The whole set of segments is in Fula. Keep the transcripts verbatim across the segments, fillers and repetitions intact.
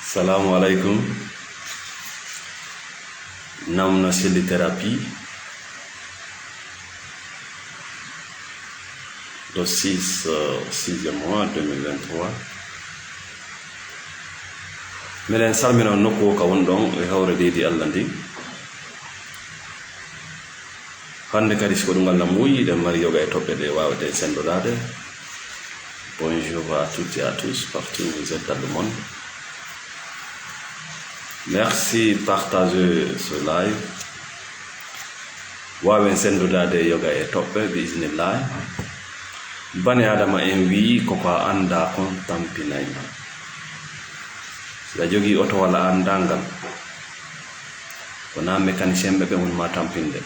Salamu alaikum. Namna Seli Thérapie. Le six, euh, sixième mois deux mille vingt-trois. Miɗen salmina on nokku o ka won ɗon e hawre leydi Allah ndi. Hannde kadi, si ko ɗum Allah muuyi, eɗen mari yoga e toɓɓe ɗe waaweten senndodaade. Bonjour à toutes et à tous, partout où vous êtes dans le monde. Merci, partagez ce live. Waawen senndodaade yoga e toɓɓe, bi iznillah. Bani Adama en wiyi, ko ko a anndaa kon tampinay ma. Si a jogii oto walla a anndaa ngal, wonaa mécanicien ɓe, ɓe woni ma tampinde.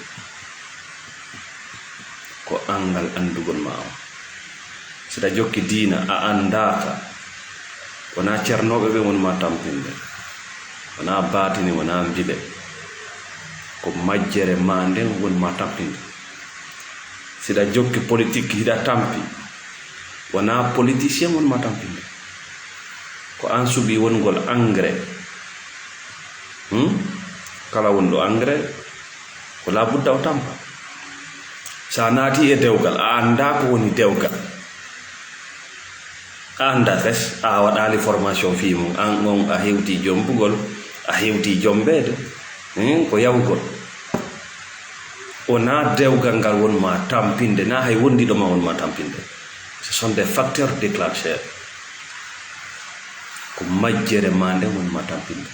Ko anngal anndugol ma on. Si a jokki diina, a anndaaka, wonaa ceernooɓe ɓe woni ma tampinde. Wonaa baatini, wonaa mbile. Ko majjere ma nden woni ma tampinde. Si a jokki politik, hiɗa tampi, wonaa politicien woni ma tampinde. Ko an suɓi wongol engrais. Hmm? Kala wonɗo engrais, ko labudda o tampa. Sa naati e dewgal, a anndaa ko woni dewgal. A anndaa kadi, a waɗaali formation fii mum. An on, a hewtii jombugol, a hewtii jombeede. Hmm? Ko yawugol. Wonaa dewgal ngal woni ma tampinde, na hay wondiiɗo ma woni ma tampinde. Ce sont des facteurs déclencheurs. Ko majjere ma nde woni ma tampinde.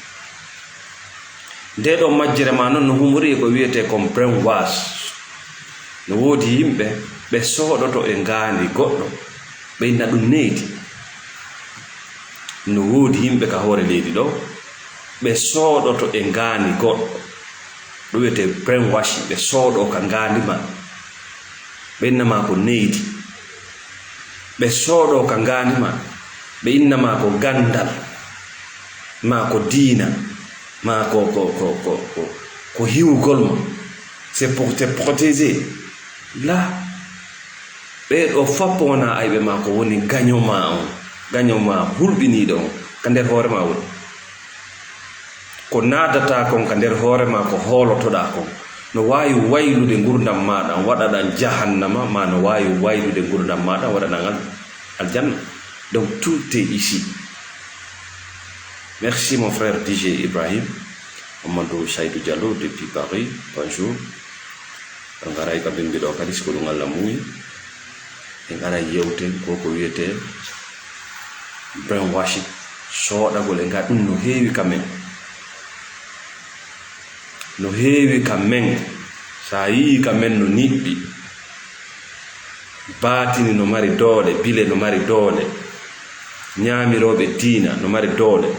Nde ɗo majjere ma noon no humori e ko wiyetee kon brainwash. No woodi yimɓe ɓe sooɗoto e ngaandi goɗɗo, ɓe inna ɗum neydi. No woodi yimɓe ka hoore leydi ɗo, ɓe sooɗoto e ngaandi goɗɗo. Ɗum wiyetee brainwash, ɓe sooɗo ka ngaandi ma. Ɓe inna ma ko neydi. Ɓe sooɗo ka ngaandi ma. Ɓe inna ma ko ganndal, ma ko diina, ma ko, ko, ko, ko, ko, ko hiwugol ma. C'est pour te protéger. La. Ɓee ɗo fappo wonaa ayɓe ma, ko woni gaño ma on, gaño ma hulɓiniiɗo on, ka nder hoore ma woni. Ko naadataa kon ka nder hoore ma, ko hoolotoɗaa kon, no waawi waylude ngurndan maaɗa, waɗa ɗan jahannama, ma no waawi waylude ngurndan maaɗa, waɗa ɗan al-, aljanna. Donc, tout est ici. Merci, mon frère D J Ibrahim. Mamadou Saïdou Diallo depuis Paris, bonjour. En ngaray ka bimbi ɗo kadi, si ko ɗum Allah muuyi. En ngaray yewten ko ko wiyetee brainwashing, sooɗagol e nga, ɗum no heewi ka men. No heewi ka men. Sa yii ka men no niɓɓi. Baatini no mari doole, bile no mari doole. Ñaamirooɓe diina no mari doole.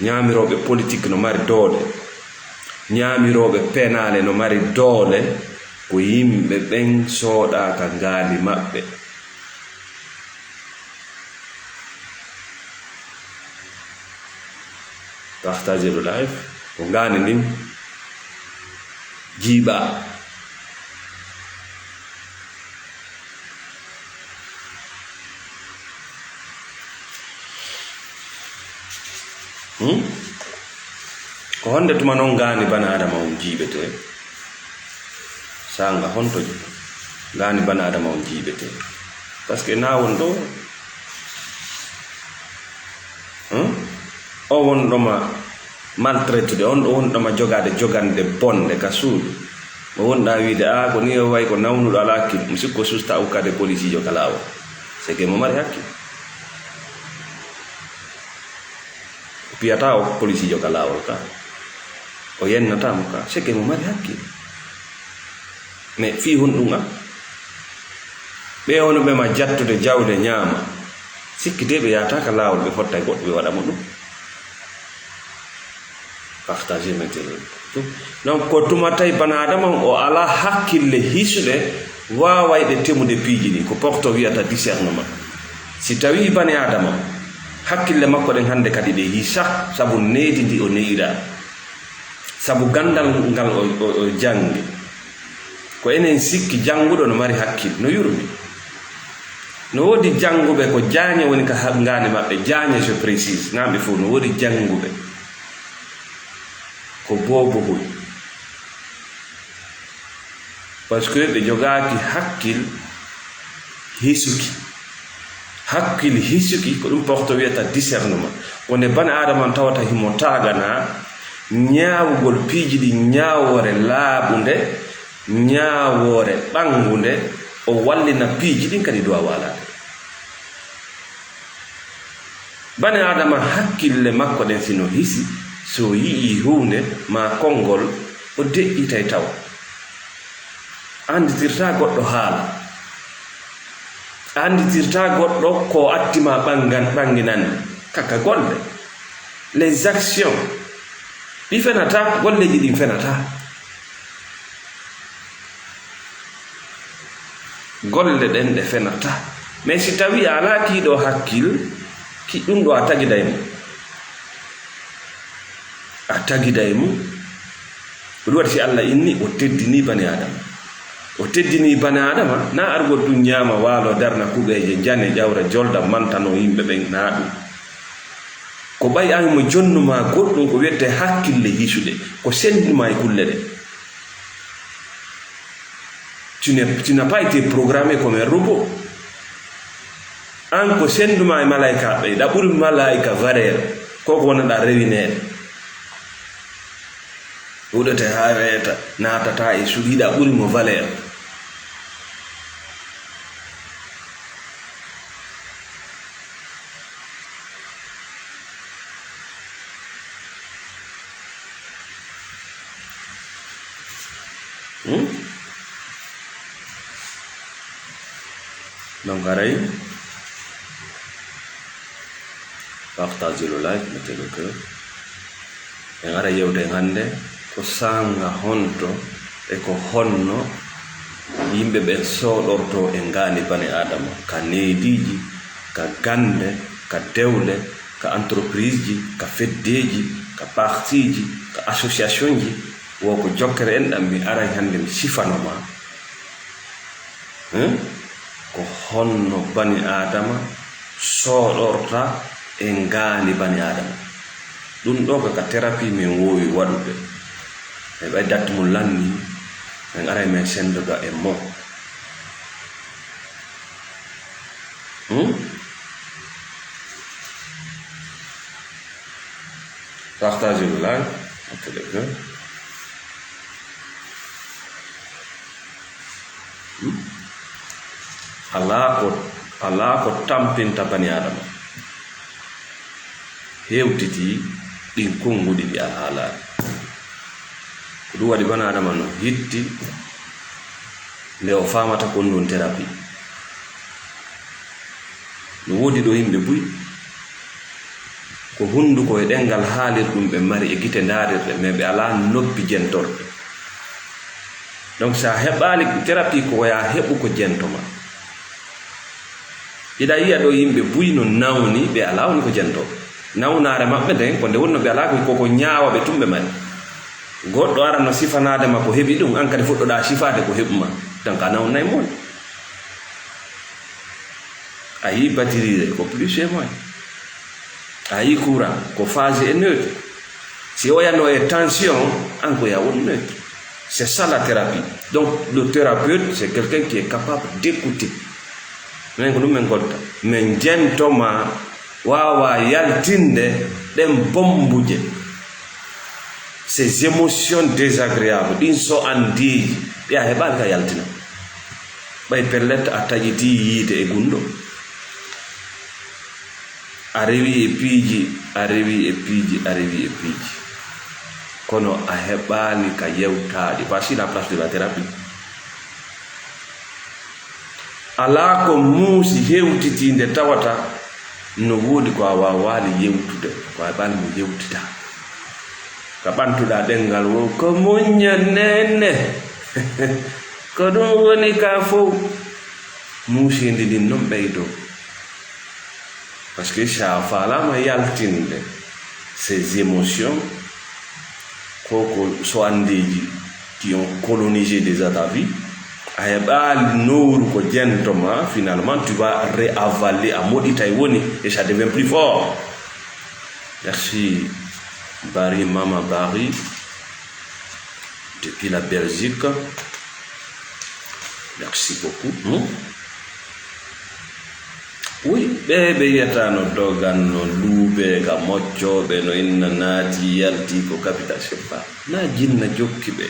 Ñaamirooɓe politik no mari doole. Ñaamirooɓe penaale no mari doole. Ko yimɓe ɓen sooɗaaka ngaandi maɓɓe. Partagez le live. Ko ngaandi ndin jiiɓaa. Hmm? Ko honde tuma non ngaandi bani Adama on jiiɓetee? Sanga honto ngaandi bani Adama on jiiɓetee? Parce que na won ɗo, hmm? O won ɗoma maltraitude, on ɗo woni ɗoma jogaade jogande bonde ka suudu. Mo wonɗa wiide, "A, ko ni o wayi ko nawnuɗo alaa hakkil." Mi sikko susta ukkade polisiijo ka laawol. Seke mo mari hakkil. O piyata o polisiijo ka laawol ka. O yennata mo ka. Seke mo mari hakkil. Mais fii honɗum an? Ɓe woni ɓe ma jattude jawle ñaama. Sikki de ɓe yahata ka laawol, ɓe fotta e goɗɗo, ɓe waɗa mo ɗum. Partager maintenant. Donc, ko tuma tawi bani Adama on o alaa hakkille hisuɗe waawayɗe temude piiji ɗin. Ko Porto wiyata discernement. Si tawi bani Adama, hakkille makko ɗen hannde kadi ɗe hisa, sabu neydi ndi o neyiraa. Sabu ganndal ngal o, o, o janngi. Ko enen sikki jannguɗo no mari hakkil, no yurmi. No woodi jannguɓe ko jaañe woni ka ha-, ngaandi maɓɓe, jaañe, je précise, naaɓe fof no woodi jannguɓe ko boobohoy. Parce que ɓe jogaaki hakkil hisuki. Hakkil hisuki ko ɗum porto wiyata discernement. Ko nde bani Aadama on tawata himo taagana ñaawugol piiji ɗi ñaawoore laaɓunde, ñaawoore ɓanngunde, o wallina piiji ɗin kadi duwa waalaade. Bani Aadama hakkille makko ɗen si no hisi, so yi'ii huunde maa konngol, o deƴƴitay taw. Annditirtaa goɗɗo haala. Annditirtaa goɗɗo ko o atti ma ɓanngan-, ɓannginani. Kaka golle. Les actions. Ɗi fenataa, golleeji ɗin fenataa. Golle ɗen ɗe fenataa. Mais si tawii a alaa kii ɗoo hakkil, ki ɗum ɗoo a tagiday mo. A tagiday mo. Ko ɗum waɗi si Allah inni, o teddinii bani Aadama. O teddinii bani Aadama, naa argol ɗum ñaama, waalo, darna kuɓeeje, jane, ƴawra, jolda, mantano yimɓe ɓen, naa ɗum. Ko ɓay an mo jonnu maa goɗɗum ko wiyetee hakkille hisuɗe, ko senndu maa e kulle ɗe. Tu n'es, tu n'as pas été programmé comme un robot. An ko senndu maa e malaykaaɓe ɓe, ɗa ɓuri malaayka valeur, ko ko wonanɗaa rewineede. Huɗete haa weeta, naatata e suudu, hiɗa ɓuri mo valeur. Hmm? Donc, haray, partagez le live, mettez le cœur. En ara yewten hannde ko saanga honto e ko honno yimɓe ɓen sooɗortoo e ngaandi bani Aadama, ka neediiji, ka gannde, ka dewle, ka entrepriseji, ka feddeeji, ka partiji, ka associationji, wo ko jokkere enɗam mi aray hannde mi sifano ma. Hein? Ko honno bani Aadama sooɗorta e ngaandi bani Aadama? Ɗum ɗoo ko ka thérapie min woowi waɗude. E ɓay date mum lanni, min aray min senndoda e mo. Hmm? Partagez le live, mettez le cœur. Hmm? Alaa ko, alaa ko tampinta bani Aadama. Hewtitii ɗin konnguɗi ɗi a haalaali. Ko ɗum waɗi bani Aadama no hitti nde o faamata kon ɗon thérapie. No woodi ɗo yimɓe buy, ko hunnduko e ɗemngal haalirɗum ɓe mari e gite ndaarirɗe, mais ɓe alaa noppi jentorɗe. Donc, so a heɓaali thérapie, ko yo a heɓu ko jento ma. Hiɗa yiya ɗo yimɓe buy no nawni, ɓe alaa woni ko jentooɓe. Nawnaare maɓɓe nden, ko nde wonno ɓe alaa ko, ko, ko ñaawooɓe tun ɓe mari. Goɗɗo ara no sifanaade ma ko heɓi ɗum, an kadi fuɗɗoɗaa sifaade ko heɓu ma. Donc a nawnay mo. A yii batterie ko plus et moins. A yii courant ko phase et neutre. Si o yano e tension, an ko ya won neutre. C'est ça la thérapie. Donc le thérapeute, c'est quelqu'un qui est capable d'écouter. Min ko ɗum min gollata. Min jentoma waawa yaltinde ɗen bombuuje. Ces émotions désagréables, ɗin so andiiji, ɗi a heɓaali ka yaltina. Ɓay pellet a taƴitii yiite e gunndo. A rewi e piiji, a rewi e piiji, a rewi e piiji. Kono a heɓaali ka yewtaaɗi. Voici la place de la thérapie. Alaa ko muusi hewtitii nde tawata no woodi ko a waawaali yewtude, ko a heɓaali mo yewtitaa. Ka ɓantuɗaa ɗemngal wo ko muñña neene. Ko ɗum woni ka fow. Muuseendi ndin non ɓeydoo. Parce que si a faalaama yaltinde ces émotions, ko, ko so andeeji qui ont colonisé déjà ta vie, A heɓaali nowru ko jento ma, finalement, tu vas réavaler, a moɗitay woni, et ça devient plus fort. Merci, Barry, Mama Barry, depuis la Belgique. Merci beaucoup. Hmm? Oui, ɓe, ɓe yiyata no dogan, no luuɓe, ka moccooɓe, no inna naati, yalti, ko capital, c'est pas. Na jinna jokki ɓe.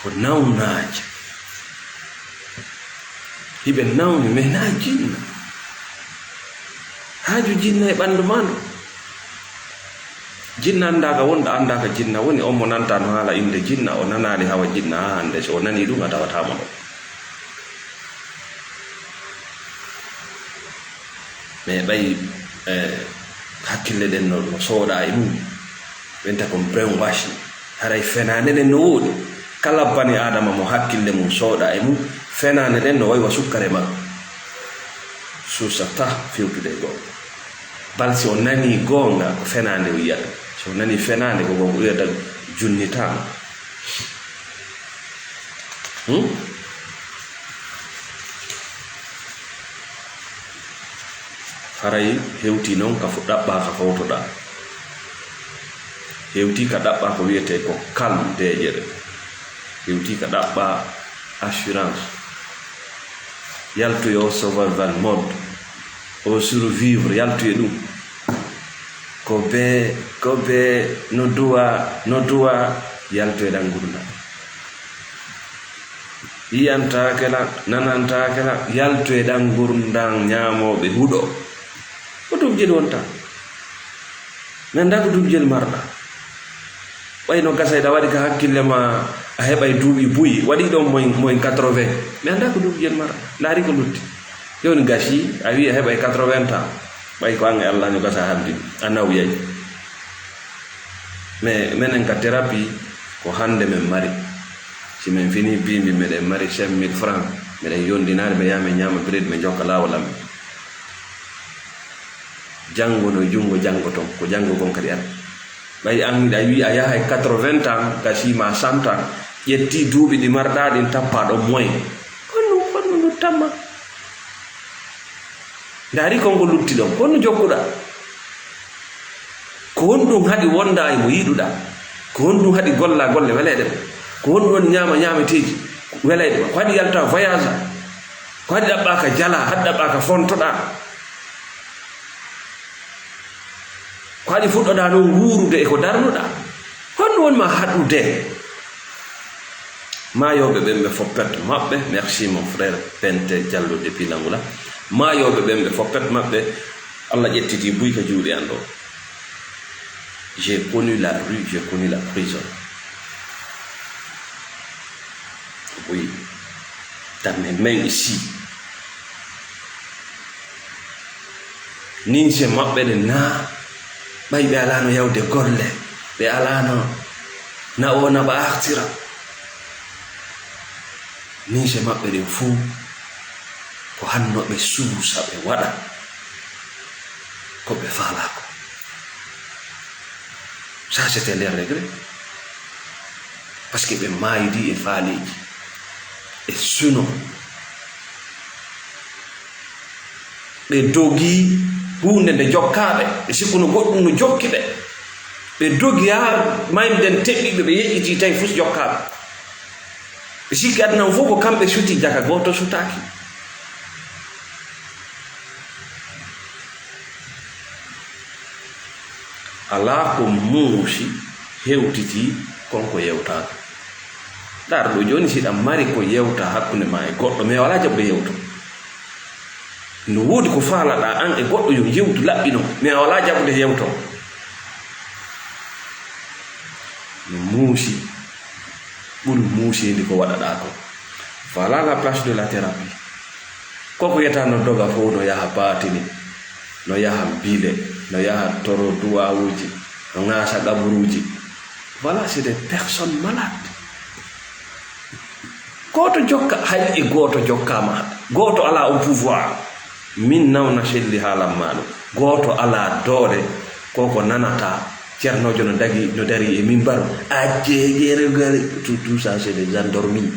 Ko nawnaaje. Hiɓe nawni, mais na jinna. Haaju jinna e ɓanndu maa ndu. Jinna anndaaka wonɗo anndaaka jinna woni, on mo nanta no haala innde jinna, o nanaali hawa jinna haa hannde. So o nanii ɗum, a tawataamo ɗo. Mais ɓay, eh, hakkille ɗen no, no sooɗa e mum. Ɓen ta ko brainwash. Haray fenaande nden no woodi. Kala bani Aadama mo hakkille mum sooɗa e mum, fenaande nden no wayi wa sukkare makko. Suusa tah fewtude e goonga. Bal si o nanii goonga, ko fenaande o yiyata. Si o nanii fenaande, ko goonga o yiyata, junnitaama. Hmm? Haray hewtii noon ka fo-, ɗaɓɓaa ka fowtoɗaa. Hewtii ka ɗaɓɓaa ko wiyetee ko calme deeƴere. Hewtii ka ɗaɓɓaa assurance. Yaltu e o survival mode. O survivre, yaltu e ɗum. Ko bee, ko bee, no duwa, no duwa, yaltu e ɗan ngurndan. Yiyantaake la, nanantaake la, yaltu e ɗan ngurndan ñaamooɓe huɗo. Ko duubjel wonta. Mi anndaa ko duubjel marɗa. Ɓay no gasa eɗa waɗi ka hakkille ma, a heɓay duuɓi buy, waɗi ɗon moyen, moyen quatre-vingts. Mi anndaa ko duubjel marɗa. Ndaari ko lutti. Jooni gasi, a wi'i a heɓay quatre-vingts ans. Ɓay ko an e Allah no gasa habdi, a nawyay. Mais menen ka thérapie, ko hannde men mari. Si men fini bimbi, meɗen mari cinq mille francs, meɗen yondinaade, ɓe yaha men ñaama bread, men jokka laawol amen. Janngo no junngo janngo ton, ko janngo kon kadi an. Ɓay an a wi'i a yahay quatre-vingts ans, gasi ma cent ans, ƴetti duuɓi ɗi marɗa ɗin, tappa ɗon moyen. Honno, honno no tamma? Ndaari kon ko lutti ɗon, ko honno jokkuɗa? Ko honɗun haɗi wonda e mo yiɗuɗa? Ko honɗun haɗi golla golle welayɗe ma? Ko honɗun woni ñaama ñaameteeji welayɗe ma? Ko haɗi yalta voyage? Ko haɗi ɗaɓɓa ka jala, haɗi ɗaɓɓa ka fontoɗa? Ko haɗi fuɗɗoɗaa noon wuurude e ko darnuɗaa? Honno woni ma haɗude? Maayooɓe ɓen ɓe foppet maɓɓe, merci mon frère Pente Diallo depuis Langula. Maayooɓe ɓen ɓe foppet maɓɓe, Allah ƴettitii buy ka juuɗe an ɗo. J'ai connu la rue, j'ai connu la prison. Oui. Dans mes mains ici. Ninse maɓɓe ɗe naa, ɓay ɓe alaano yawde golle, ɓe alaano na o naɓa artira. Ninse maɓɓe ɗen fow ko hanno ɓe suusa, ɓe waɗa ko ɓe faalaa ko. Ça, c'était les regrets. Parce que ɓe maaydi e faaleeji, e suno. Ɓe dogi huunde nde jokkaaɓe, ɓe sikkuno goɗɗum no jokki ɓe. Ɓe dogi haa mayde nden teɓɓi ɓe, ɓe yeƴƴitii tawi fus jokkaaɓe. Ɓe sikki aduna on fof ko kamɓe suti, jaka gooto sutaaki. Alaa ko muusi hewtitii kon ko yewtaaka. Ndaar ɗo jooni, si ɗa mari ko yewta hakkunde ma e goɗɗo, mais a walaa jaɓude yewto. No woodi ko faalaɗaa an e goɗɗo yo yewtu laɓɓino, mais a walaa jaɓude yewto. No muusi, ɓuri muusiindi ko waɗaɗaa ko. Voilà la place de la thérapie. Koko yeta no doga fof no yaha baatini, no yaha bile, no yaha toro duwawuuji, no ŋaasa qaburuuji. Voilà, c'est des personnes malades. Gooto jokka, hay e gooto jokkaama, gooto alaa on pouvoir. Min nawna selli haalan maa ɗum. Gooto alaa doole, koko nanataa, Ceernoojo no dagi, no dari e mimbar, "Accee jeere gare." Tout, tout ça, c'est des endormis.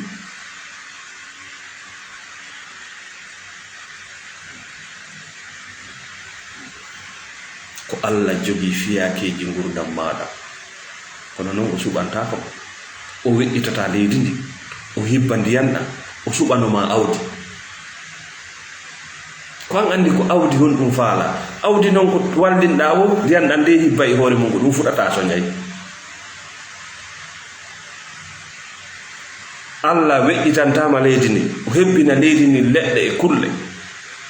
Ko Allah jogii fiyakeeji ngurdam maaɗa. Kono noon o suɓantaako ma. O weƴƴitataa leydi ndi. O hibba ndiyan ɗan. O suɓano ma awdi. Ko an anndi ko awdi honɗum faalaa. Awdi noon ko wallinɗaa o, ndiyan ɗan nde hibba e hoore mum, ko ɗum fuɗata soñay. Allah weƴƴitantaama leydi ndi, o hebbina leydi ndi leɗɗe e kulle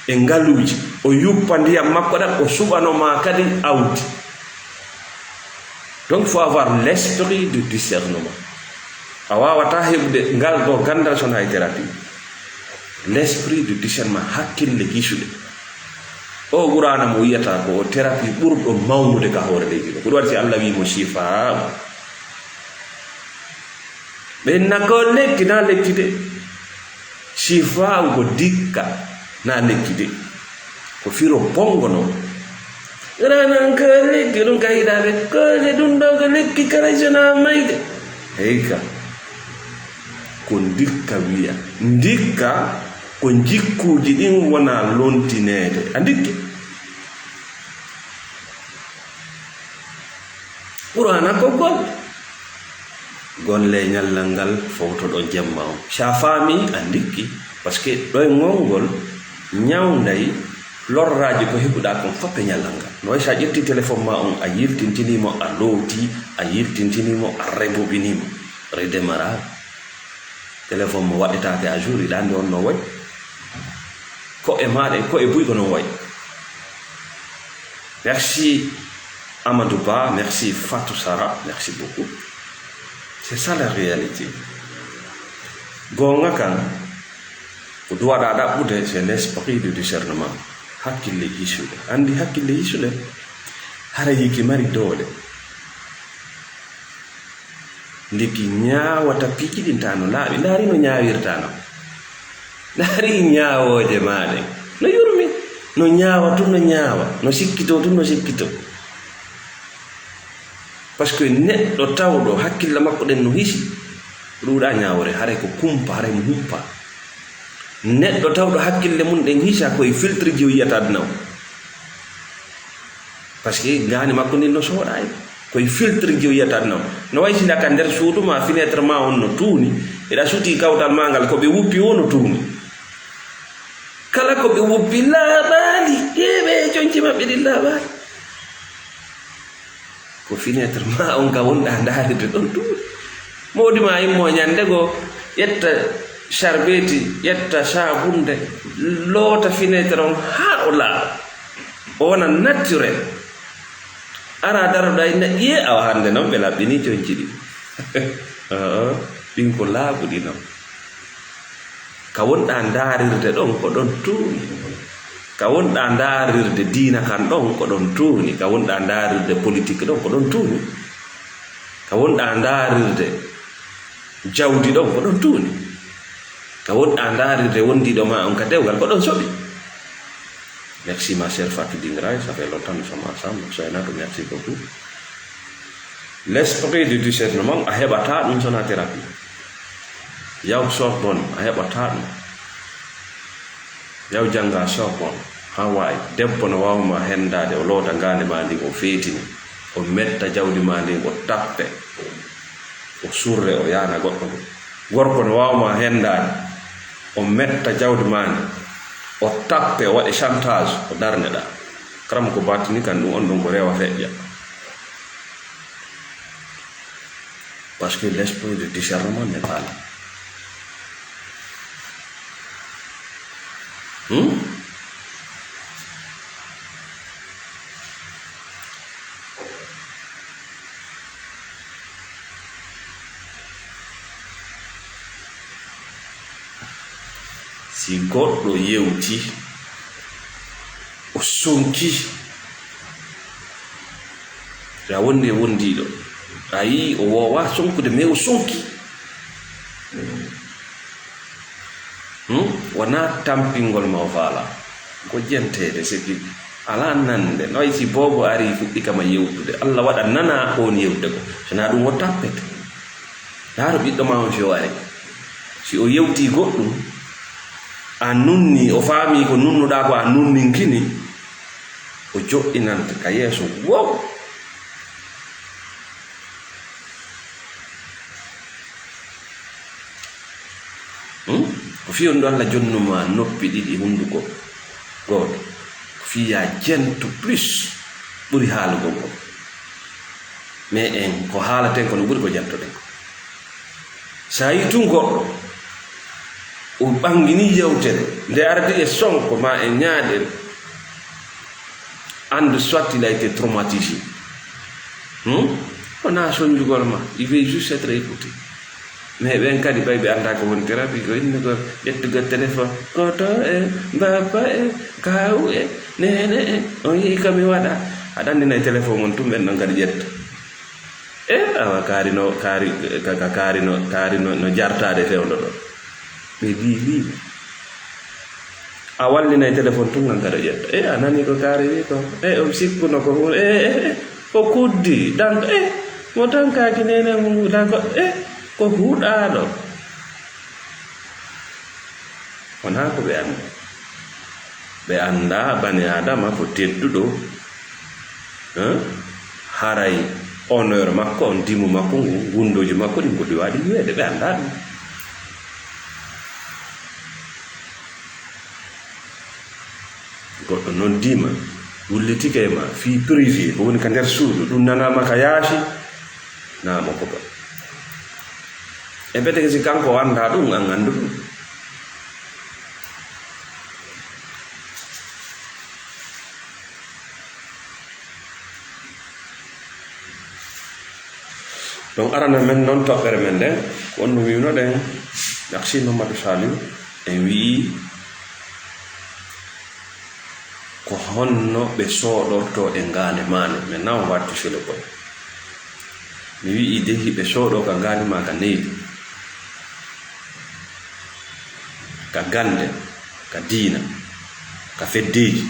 e ngaluuji, o yuppa ndiyam makko ɗam, o suɓano ma kadi awdi. Donc, il faut avoir l'esprit de discernement. A waawataa heɓude ngal ɗo ganndal so wonaa e thérapie. L'esprit de discernement, hakkille gisuɗe. O Qur'aana mo wiyata ko o thérapie ɓurɗo mawnude ka hoore leydi ɗo. Ko ɗum waɗi si Allah wii mo shifaa. Ɓe na ko lekki na lekki de. Shifaa ko dikka na lekki de. Ko firo bongo non. Ranan ko lekki ɗum ka yiɗaɓe. Ko ɗum ɗo ko lekki kala sona mayde. Hey ka. Ko ndikka wiya. Ndikka ko jikkuuji ɗin wona lontineede. A ndikki? Qur'aana ko gol. Golle ñallal ngal fowtoɗo jemma on. Si a faami, a ndikki. Parce que ɗoyngol ngol ñawnday lorraaji ko heɓuɗaa kon fof e ñallal ngal. No way si a ƴetti téléphone ma on, a yiltintini mo, a looti, a yiltintini mo, a rebobini mo. Redémarrage. Téléphone mo waɗetaake à jour, iɗa anndi on no way. Ko e maaɗa, ko e buyɗo no way. Merci Amadou Ba, merci Fatou Sara, merci beaucoup. C'est ça la réalité. Goonga kan, ko duwaɗa ɗaɓɓude, c'est l'esprit de discernement. Hakkille hisude. Anndi hakkille hisude, hara yiki mari doole. Ndiki ñaawata piiji ɗin ta no laaɓi. Ndaari no ñaawirta no. Ndaari ñaawooje maa ɗen. No yurmi. No ñaawa tun no ñaawa. No sikkitoo tun no sikkitoo. Parce que neɗɗo tawɗo hakkille makko ɗen no hisi, ɗuuɗa ñaawore, haray ko kumpa, haray mo humpa. Neɗɗo tawɗo hakkille mum ɗen hisa, koye filtre ji o yiyata aduna o. Parce que gaani makko ndin no sooɗaani. Koye filtre ji o yiyata aduna o. No way si naka nder suudu ma, fenêtre ma on no tuuni, eɗa suti kawtal ma ngal, ko ɓe wuppi o no tuuni. Kala ko ɓe wuppi laaɓaali, heeɓe e coñci maɓɓe ɗin laaɓaali. Ko fenêtre ma on ka wonɗa ndaarude ɗon tuuri. Moodi ma immo ñande goo, ƴetta sarbeti, ƴetta saabunde, loota fenêtre on haa o laaɓa. O wona naturel. Ara daroɗa e neɗɗi, e awa hannde noon ɓe laɓɓini coñci ɗi. Oo, ɗin ko laaɓuɗi noon. Ka wonɗa ndaarirde ɗon ko ɗon tuuni. Ka wonɗa ndaarirde diina kan ɗon ko ɗon tuuni. Ka wonɗa ndaarirde politique ɗon ko ɗon tuuni. Ka wonɗa ndaarirde jawdi ɗon ko ɗon tuuni. Ka wonɗa ndaarirde wondiiɗo ma on ka dewgal ko ɗon soɓi. Merci ma sœur Fatou Dingray, ça fait longtemps nous sommes ensemble. Soynato, merci beaucoup. L'esprit du discernement, a heɓata ɗum sona thérapie. Yaw Sorbonne, a heɓata ɗum. Yaw jannga Sorbonne, haa waay. Debbo no waawma henndaade, o loota ngaande ma ndin, o feetini, o metta jawdi ma ndin, o tappe, o surre, o yaana goɗɗo ɗum. Gorko no waawma henndaade, o metta jawdi ma ndin, o tappe, o waɗe chantage, o darneɗa. Karam ko batini kan ɗum on ɗon ko rewa feƴƴa. Parce que l'esprit de discernement n'est pas là. Hmm? Si goɗɗo yewti, o sonki, a wondi e wondiiɗo, a yii o woowaa sonkude, mais o sonki. Hmm? Wonaa tampingol ma o faalaa, ko jenteede, c'est que Alaa nande, no wayi si boobo arii fuɗɗi kama yewtude, Allah waɗa nanaa oon yewtude ko. So naa ɗum o tappete. Ndaaro ɓiɗɗo maa on si o arii. Si o yewtii goɗɗum, a nunnii, o faamii ko nunnuɗaa ko a nunninkini, o joɗɗinante ka yeeso wow. Hmm? Ko fii on ɗo Allah jonnuma noppi ɗiɗi, hunnduko gooto. Ko fii yaa jento plus ɓuri haalugol ko. Mais en ko haalaten ko no ɓuri ko jantoɗen ko. So a yii tun goɗɗo, o ɓanginii yewtere, nde ardi e sonko maa e ñaaɗel, and soit il a été traumatisé. Hmm? Wonaa soñjugol ma, il veut juste être écouté. Mais ɓen kadi ɓay ɓe anndaa ko woni thérapie, ko innugol, ƴettugol téléphone, koto e, mbabba e, kaawu e, neene e, on yii ko mi waɗa. Aɗa anndi nay téléphone on tun ɓen ɗon kadi ƴetta. E, awa kaari no, kaari, ka, ka, kaari no, kaari no, no jartaade fewndo ɗo. Ɓe diilii. A wallinay téléphone tun ngan kadi o ƴetta. E, a nani ko kaari wi ko. E, on sikkuno ko huun. E, e, e, ko kuddi. Dank, e, mo dankaaki neene mum. Danko, e, ko huɗaaɗo. Wonaa ko ɓe annda. Ɓe annda bani Aadama ko tedduɗo. Hein? Haray honneur makko on, dimu makko ngun, gundooji makko ɗin ko ɗi waawi wi'eede, ɓe anndaa ɗum. Goɗɗo noddii ma, wullitike e ma, fii privé, ko woni ka nder suudu, ɗum nanaama ka yaasi, naa mo ko ba. E mbete si kanko o anndaa ɗum, an anndu ɗum. Donc, arana men noon toɓɓere men nden, ko on no wi'unoɗen, merci Mamadou Saliou, en wi'i ko honno ɓe sooɗortoo e ngaane maane, mais non, on va toucher le point. Mi wi'i de hiɓe sooɗoo ka ngaani maa ka neydi, ka gannde, ka diina, ka feddeeji,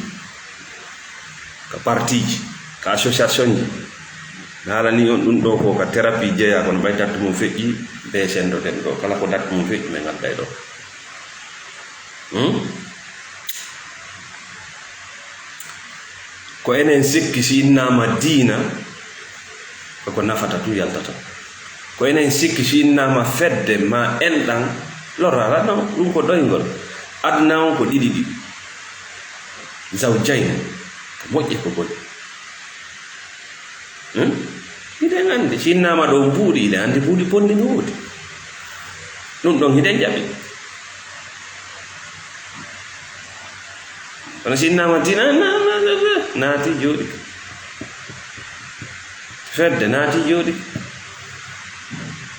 ka partiiji, ka associationji. Mi haalanii on ɗum ɗoo ko ka thérapie jeyaa, kono ɓay date mum feƴƴi, bee senndoɗen ɗoo. Kala ko date mum feƴƴi, min ngadday ɗoo. Hmm? Ko enen sikki si innaama diina, ko ko nafata tun yaltata. Ko enen sikki si innaama fedde ma enɗan, lorraala non, ɗum ko ɗoyngol. Aduna on ko ɗiɗi ɗiɗi. Zawjayn, ko moƴƴi ko boni. Hmm? Hiɗen anndi, si innaama ɗo mbuuɗi, hiɗen anndi mbuuɗi bonɗi no woodi. Ɗum ɗon hiɗen jaɓi. Kono si innaama diina, na, na, na, na, naati jooɗi. Fedde naati jooɗi.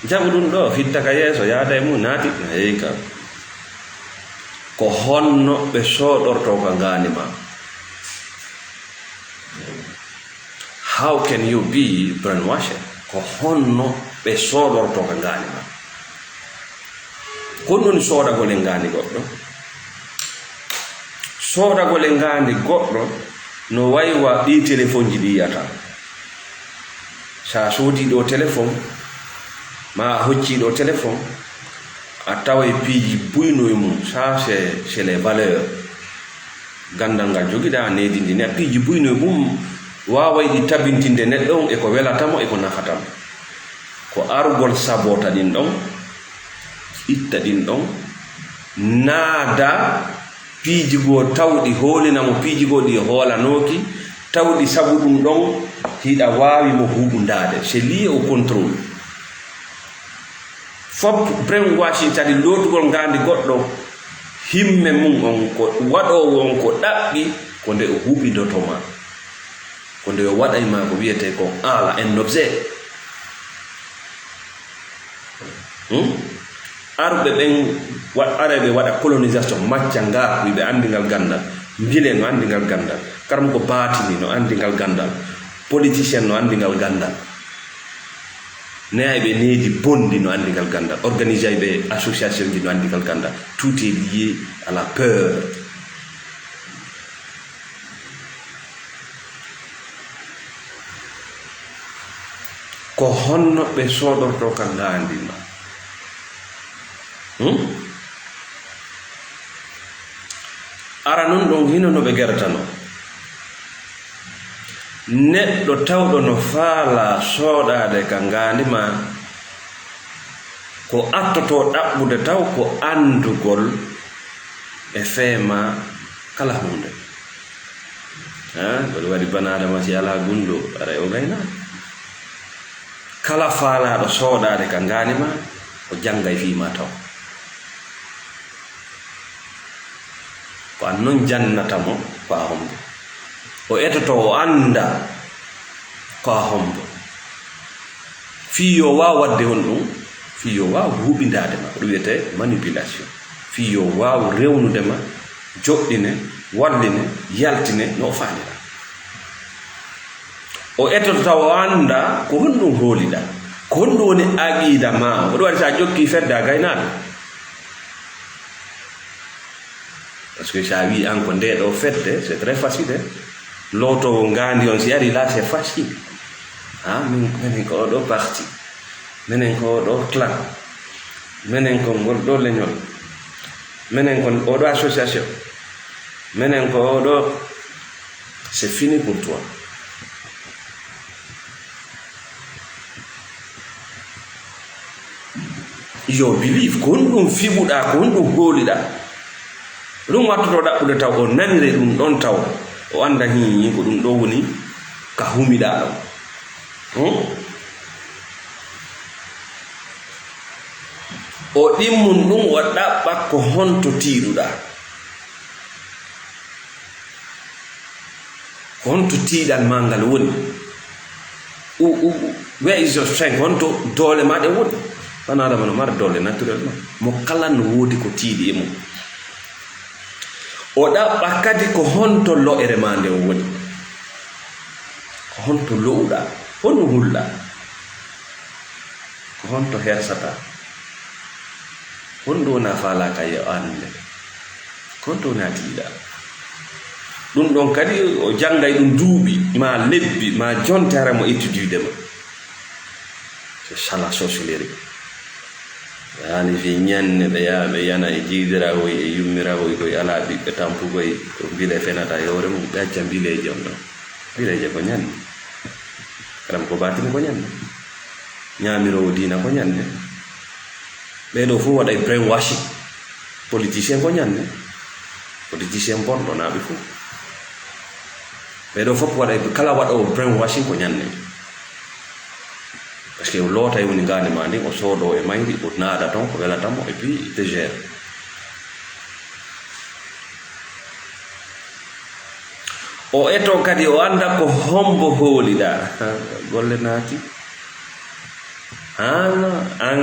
Jaɓu ɗum ɗo, fitta ka yeeso, yaada e mum, naati. Eey ka. Ko honno ɓe sooɗortoo ka ngaani ma? How can you be brainwashed? Ko honno ɓe sooɗortoo ka ngaani ma? Ko honɗun soodagol e ngaani goɗɗo? Soodagol e ngaani goɗɗo no waywa ɗii telefonji ɗi yiyata. Sa soodii ɗo telefon, ma a hoccii ɗo telefon, a taway piiji buyno e mum. Ça, c'est, c'est les valeurs. Ganndal ngal jogiɗaa, needindi ne, piiji buyno e mum, waaway ɗi tabintinde neɗɗo on e ko welata mo e ko nafata mo. Ko arugol saboota ɗin ɗon, itta ɗin ɗon, naada piiji goo tawɗi, hoolina mo piiji goo ɗi hoolanooki, tawɗi sabu ɗum ɗon hiɗa waawi mo huɓundaade. C'est lié au contrôle. Fop brainwashing, kadi lootugol ngaandi goɗɗo, himme mum on ko waɗoowo on ko ɗaɓɓi, ko nde o huɓindoto ma, ko nde o waɗay ma ko wiyetee ko haala, un objet. Hmm? Arɓe ɓen, wa-, arayɓe waɗa colonisation, macca ngaa, wiɓe anndi ngal ganndal, mbile no anndi ngal ganndal, karmuko baatini no anndi ngal ganndal, politicien no anndi ngal ganndal. Nehayɓe needi bonndi no anndi ngal ganndal. Organisayɓe association ji no anndi ngal ganndal. Tout est lié à la peur. Ko honno ɓe soodortoo ka ngaandi ma? Hmm? Ara non ɗon hino no ɓe gertanoo. Neɗɗo tawɗo no faalaa sooɗaade ka ngaandi ma, ko attotoo ɗaɓɓude taw ko anndugol e fee maa kala huunde. Ha? Ko ɗum waɗi bana Adama si alaa gunndoo, aray o gaynaaka. Kala faalaaɗo sooɗaade ka ngaandi ma, o janngay fii maa taw. Ko an non jannata mo ko a hombo. O etoto, o annda ko a hombo. Fii yo waaw waɗde honɗum? Fii yo waaw huɓindaade ma. Ko ɗum wiyetee manipulation. Fii yo waaw rewnude ma, joɗɗine, walline, yaltine no o faanira. O etoto tawa o annda ko honɗum hooliɗaa. Ko honɗum woni aqiida maa? Ko ɗum waɗi so a jokkii fedde a gaynaaka. Parce que so a wii an ko ndee ɗoo fedde, c'est très facile, eh. Lootoowo ngaandi on, si ari la, c'est facile. Ah, min, minen ko oo ɗoo parti. Minen ko oo ɗoo clan. Minen ko ngol ɗoo leñol. Minen ko oo ɗoo association. Minen ko oo ɗoo, c'est fini pour toi. Yo believe, ko honɗum fiɓuɗaa, ko honɗum hooliɗaa. Ɗum wattoto ɗaɓɓude taw, o nanire ɗum ɗon taw, o annda hii, ko ɗum ɗoo woni ka humiɗaa ɗon. Hmm? O ɗimmun ɗum, o ɗaɓɓa ko honto tiiɗuɗaa. Ko honto tiiɗal maa ngal woni? U-, u-, u-, where is your strength? Honto doole maa ɗen woni? Ɓii Aadama no mara doole naturellement. Mo kala no woodi ko tiiɗi e mum. O ɗaɓɓa kadi ko honto lo'ere maa nden woni? Ko honto lo'uɗaa? Honɗum hulɗaa? Ko honto hersataa? Honɗum woni a faalaa ka yo annde? Ko honto woni a tiiɗaa? Ɗum ɗon kadi o janngay ɗum duuɓi, maa lebbi, maa jonte hara mo étudiude ma. C'est ça la sorcellerie. Yaani fii ñannde ɓe yaha ɓe yana e jiidiraahoy e yummiraahoy koy alaa ɓiɓɓe tampukoy, ko mbile fenata e hoore mum, ɓe acca mbileeje on ɗon. Mbileeje ko ñannde. Karam ko baatini ko ñannde. Ñaamiroowo diina ko ñannde. Ɓee ɗoo fof waɗay brainwashing. Politicien ko ñannde. Politicien bonɗo naa ɓe fof. Ɓee ɗoo fof waɗay, kala waɗoowo brainwashing ko ñannde. Parce que o lootay woni ngaandi maa ndin, o soodoo e mayri, o naada ton, ko welata mo, et puis il te gère. O eto kadi, o annda ko hombo hooliɗaa. Golle naati. An, an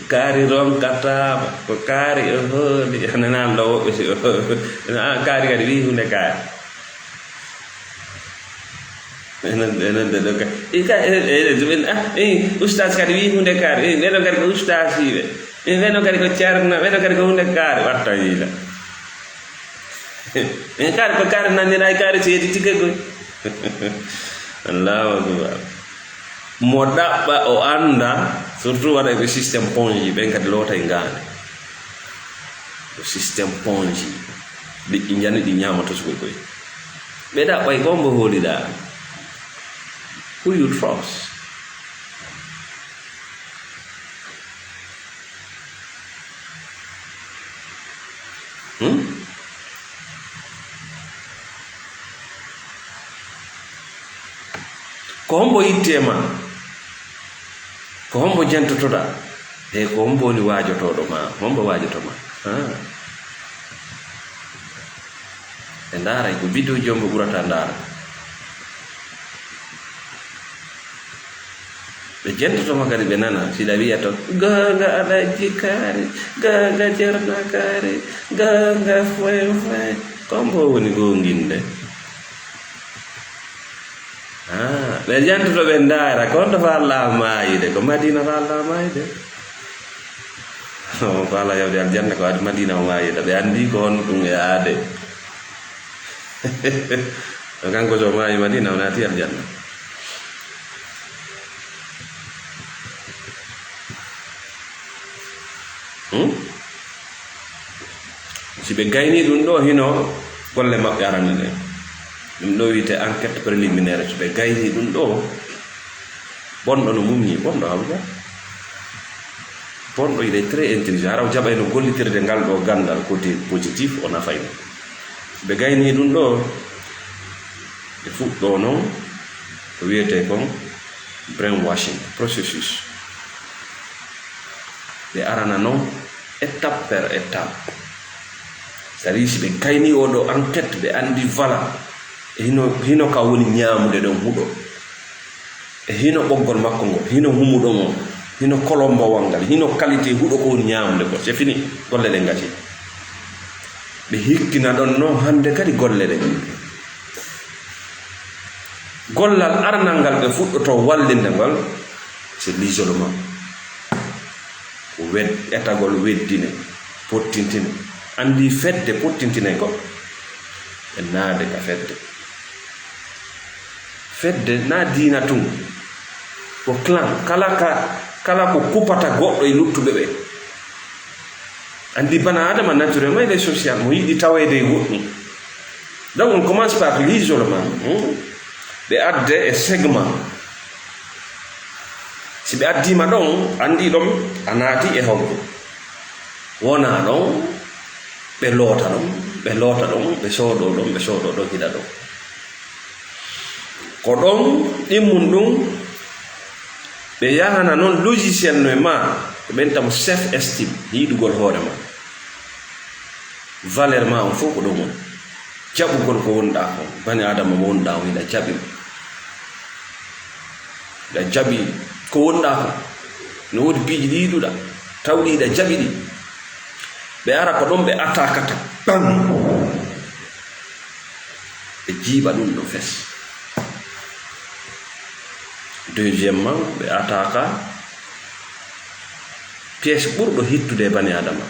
kaari ronkataa, ko kaari o hooli. Nanaan ɗo woɓɓe si o, an kaari kadi wii hunde kaari. Enen, enen de ɗo ka-, e ka-, e, e, e, ɗum en, ah, e, ustaas kadi wii hunde kaari. E, ɓeɗo kadi ko ustaasiiɓe. E, ɓeɗo kadi ko ceerno, ɓeɗo kadi ko hunde kaari. Watta yiila. En kaari ko kaari nanndira e kaari seedi tike koy. Allahu akbar. Mo ɗaɓɓa o annda, surtout waɗa e ɓe système Ponzi, ɓen kadi loota e ngaandi. Ko système Ponzi. Liƴƴi njani ɗi ñaama tosukoy koy. Ɓe ɗaɓɓay ko mbo hooliɗaa. Who you trust? Hmm? Ko hombo itti e ma? Ko hombo jentotoɗaa? E ko hombo woni waajotooɗo ma? Hombo waajoto ma? Ah. Ɓe ndaaray ko vidéo ji on ɓe ɓurata ndaara. Ɓe jentoto ma kadi ɓe nana, si ɗa wiya to, "Goonga Alhaji Kaari, goonga Ceerno Kaari, goonga foy foy." Ko hombo woni goonginde? Ah, ɓe jantoto ɓe ndaara, ko honto faallaa maayude? Ko Madiina faallaa maayude? On faala yawde aljanna, ko adi Madiina o maayude. Ɓe anndi ko honɗum e aade. Kanko so maayi Madiina, o naati aljanna. Hmm? Si ɓe gayni ɗum ɗo, hino golle maɓɓe arana ɗen. Ɗum ɗo wiyetee enquête préliminaire. Si ɓe gayni ɗum ɗo, bonɗo no muññi, bonɗo hawja. Bonɗo, il est très intelligent. Hara o jaɓayno gollitirde ngal ɗo ganndal côté positif, o nafayno. Si ɓe gayni ɗum ɗo, ɓe fuɗɗo non ko wiyetee kon brainwashing processus. Ɓe arana non étape par étape. C'est-à-dire, si ɓe kayni oo ɗoo enquête, ɓe anndi, voilà, e hino, hino ka woni ñaamude ɗon huɗo. E hino ɓoggol makko ngol, hino humuɗo mo, hino kolombowal ngal, hino qualité huɗo ko woni ñaamude ko. C'est fini, golle ɗen ngati. Ɓe hikkina ɗon non hannde kadi golle ɗen. Gollal aranal ngal ɓe fuɗɗotoo wallinde ngol, c'est l'isolement. Ko wed-, etagol weddine, pottintine. Anndi fedde pottintinay goɗɗo. Ɓe naade ka fedde. Fedde na diina tun. Ko clan, kala ka, kala ko kupata goɗɗo e luttuɓe ɓe. Anndi bana Adama, naturellement, il est social, mo yiɗi taweede e goɗɗum. Donc, on commence par l'isolement, hmm? Ɓe adde e segment. Si ɓe addiima ɗon, anndi ɗon a naati e hoggo. Wona ɗon, ɓe loota ɗon, ɓe loota ɗon, ɓe soodoo ɗon, ɓe soodoo ɗon, hila ɗon. Ko ɗon ɗimmun ɗum, ɓe yahana non logiciel no e ma, ko ɓen tamo self-esteem, yiɗugol hoore ma. Valeur ma on fof ko ɗon woni. Jaɓugol ko wonɗaa kon, bani Aadama mo wonɗaa on, hiɗa jaɓi mo. Hiɗa jaɓi ko wonɗaa kon. No woodi piiji ɗi yiɗuɗaa, tawɗi hiɗa jaɓi ɗi. Ɓe ara ko ɗon ɓe attaquata, bam! Ɓe jiiɓa ɗum ɗo fes. Deuxièmement, ɓe attaquea pièce ɓurɗo hittude e bani Aadama.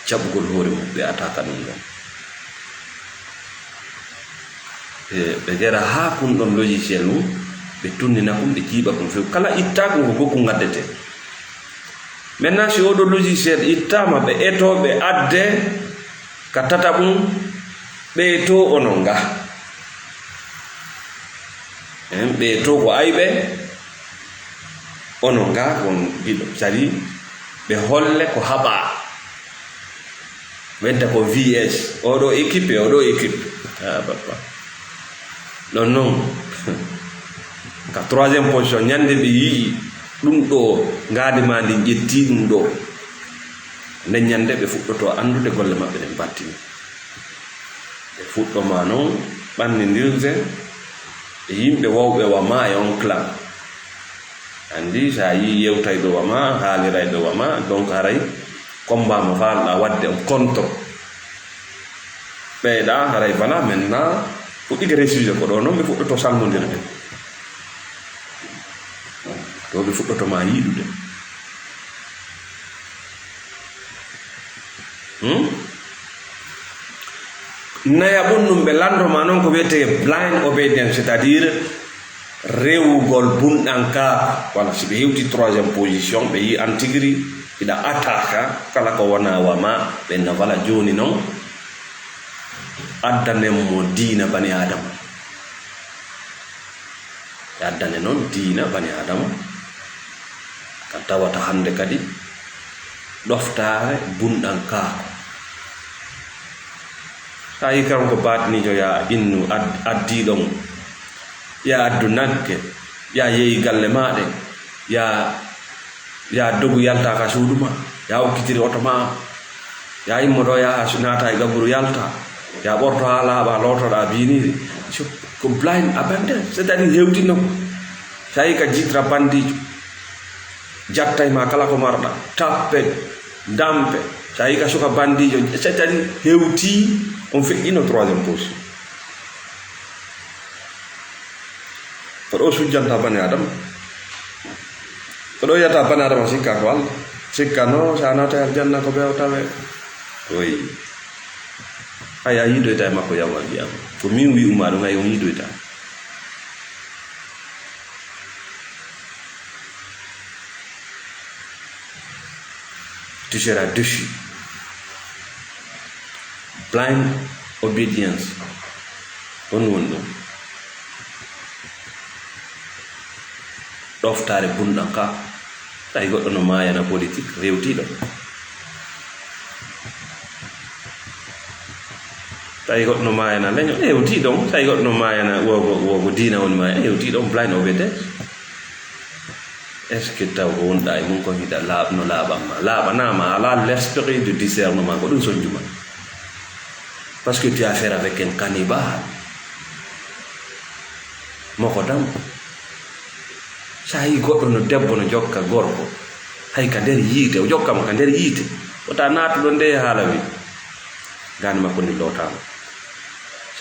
Jaɓugol hoore mum, ɓe attaquea ɗum ɗon. Ɓe, ɓe ngera haa kun ɗon logiciel mum, ɓe tunnina kun, ɓe jiiɓa kun few. Kala ittaa kun ko gokku ngaddetee. Maintenant, si oo ɗoo logiciel ittaama, ɓe etoo, ɓe addee ka tataɓum, ɓee too ono nga. Hein, ɓee too ko ayɓe, ono nga kon giɗo. C'est-à-dire, ɓe holle ko haɓaa. Wenta ko V S, oo ɗoo équipe, oo ɗoo équipe. Ah, papa. Ɗon non, ka troisième position, ñande ɓe yi'i ɗum ɗoo, ngaandi maa ndin ƴettii ɗum ɗoo. Nden ñande ɓe fuɗɗotoo anndude golle maɓɓe ɗen battini. Ɓe fuɗɗomaa non ɓannindirde e yimɓe wawɓe wa maa e on clan. Anndi, so a yii yewtayɗo wa maa, haalirayɗo wa maa, donc haray combat mo faalɗaa waɗde on contre. Ɓeyɗaa, haray voilà, maintenant, fuɗɗike refusé ko ɗoo non ɓe fuɗɗotoo salmondirde. Ɗoo ɓe fuɗɗotoo maa yiɗude. Hmm? Nayaɓun ɗum ɓe lanndo ma non ko wiyetee blind obedience, c'est-à-dire rewugol bunɗankaaku. Walla si ɓe hewti troisième position, ɓe yi an tigiri hiɗa attaque kala ko wona wa ma, ɓe na wala jooni non addanen mo diina bani Aadama. E addane non diina bani Aadama, ka tawata hannde kadi ɗoftaare bunɗankaaku. Sa yi kanko baatiniijo, ya innu ad-, addiiɗo mo, ya addu nagge, ya yeeyi galle maa ɗen, ya Ya dogu yalta ka suudu ma, ya okkitiri oto ma, ya immo ɗo, ya su-, naata e gaburu yalta, ya ɓorto haa laaɓa, lootoɗa biiniri. So, ko blind abandon, c'est-à-dire hewtinno. Tawi ka jitra bandiijo, jattay ma kala ko marɗa, tappe, dampe, tawi ka suka bandiijo, c'est-à-dire hewti, on feƴƴino troisième position. Ko ɗo sujjanta bani Adama. Ko ɗo yiyata bani Adama sikka ko Allah. Sikka no, sa naata aljanna ko ɓe o tawe. Oyi. Ay, a yiidoyta e makko yawmal qiyama. Ko min wi'uma ɗum, ay, on yiidoyta. Tu seras déçu. Blind obedience. On woni ɗum. Ɗoftaare bunɗan ka. Tawi goɗɗo no maayana politique, rewtiiɗo. Tawi goɗɗo no maayana leño, rewtiiɗo. Tawi goɗɗo no maayana wogo, wogo diina woni maaya, rewtiiɗo. Blind obedience. Est-ce que taw ko wonɗa e mum kon hiɗa laaɓ-, no laaɓan ma? Laaɓanaa ma, a alaa l'esprit de discernement, ko ɗum sonju ma. Parce que tu as affaire avec un cannibale. Moko dam. Sa yi goɗɗo no debbo no jokka gorko, hay ka nder yiite, o jokka mo ka nder yiite. Wota naatuɗo nde haala wi. Gani makko ndi lootaama.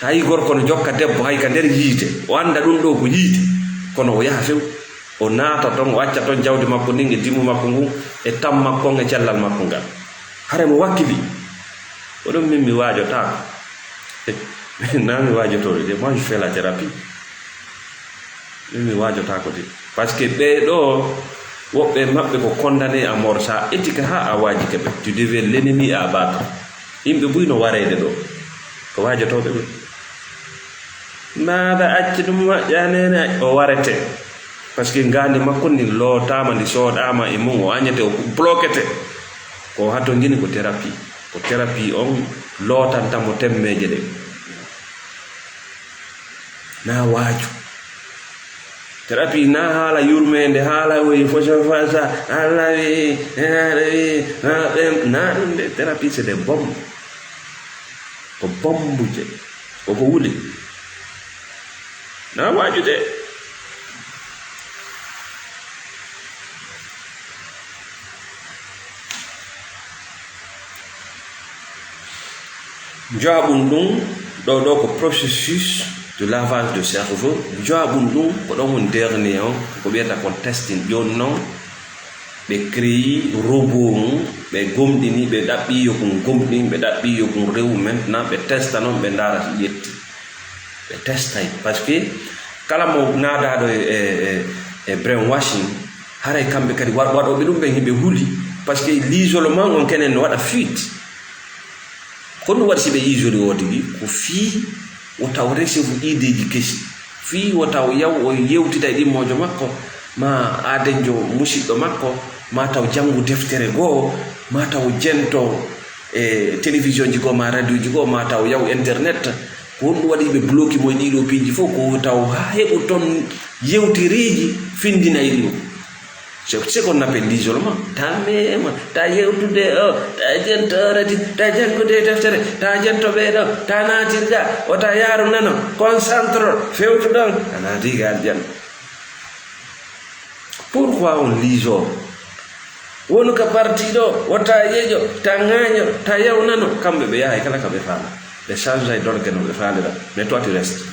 Sa yi gorko no jokka debbo, hay ka nder yiite, o annda ɗum ɗo ko yiite, kono o yaha few. O naata ton, o acca ton jawdi makko ndin e dimu makko ngun, e tam makko on, e cellal makko ngal. Hare mo wakkili. Ko ɗum min mi waajotaako. Na mi waajotoɗo de, moi je fais la thérapie. Min mi waajotaako de. Parce que ɓee ɗo, woɓɓe maɓɓe ko condamné à mort. Sa éthique ha a waajike ɓe. Tu deviens l'ennemi à abattre. Yimɓe buy no wareede ɗo. Ko waajotooɓe ɓe. Naata acci ɗum moƴƴaneene, o warete. Parce que ngaandi makko ndi lootaama, ndi sooɗaama e mum, o añete, o bloquete. Ko hato ngini ko thérapie. Ko thérapie on lootanta mo temmeeje ɗe. Na waaju. Thérapie na haala yurmeende, haala woyi fosa fasa, haala wi, haala wi, na ɗum de, thérapie c'est des bombes. Ko bombuje. Koko wuli. Na waajude. Jaaɓum ɗum, ɗo, ɗo ko processus de lavage de cerveau. Jaaɓum ɗum, ko ɗon woni dernier on, ko ɓe wiyata kon testing. Jooni noon, ɓe créé robot mum, ɓe gomɗini, ɓe ɗaɓɓi yo kun gomɗin, ɓe ɗaɓɓi yo kun rewu. Maintenant, ɓe testa noon, ɓe ndaara si ƴetti. Ɓe testay. Parce que kala mo naadaɗo e, e, e, e brainwashing, haray kamɓe kadi wa-, waɗooɓe ɗum ɓen hiɓe huli. Parce que l'isolement on kenen no waɗa fuite. Ko ɗum waɗi si ɓe isolé o tigi, ko fii wota o recevu ideeji kesi. Fii wota o yaw o yewtita e ɗimmoojo makko, ma aadenjo musiɗɗo makko, ma taw janngu deftere goo, ma taw jento e télévision ji goo, ma radio ji goo, ma taw yaw internet. Ko honɗum waɗi ɓe bloki mo e ɗiɗo piiji fof? Ko taw haa heɓu toon yewtereeji findinayɗi mo. C'est ce qu'on appelle l'isolement. Ta meema, ta yewtude o, ta jento radi, ta janngude deftere, ta jento ɓee ɗo, ta naatirga, o ta yaaru nano, concentre, fewtu ɗon, a naati ga aljanna. Pourquoi on l'isole? Wonu ka parti ɗo, wota yeƴo, ta ŋaaño, ta yaw nano, kamɓe ɓe yahay kala ka ɓe faala. Ɓe change ay dorge no ɓe faalira, mais toi tu restes.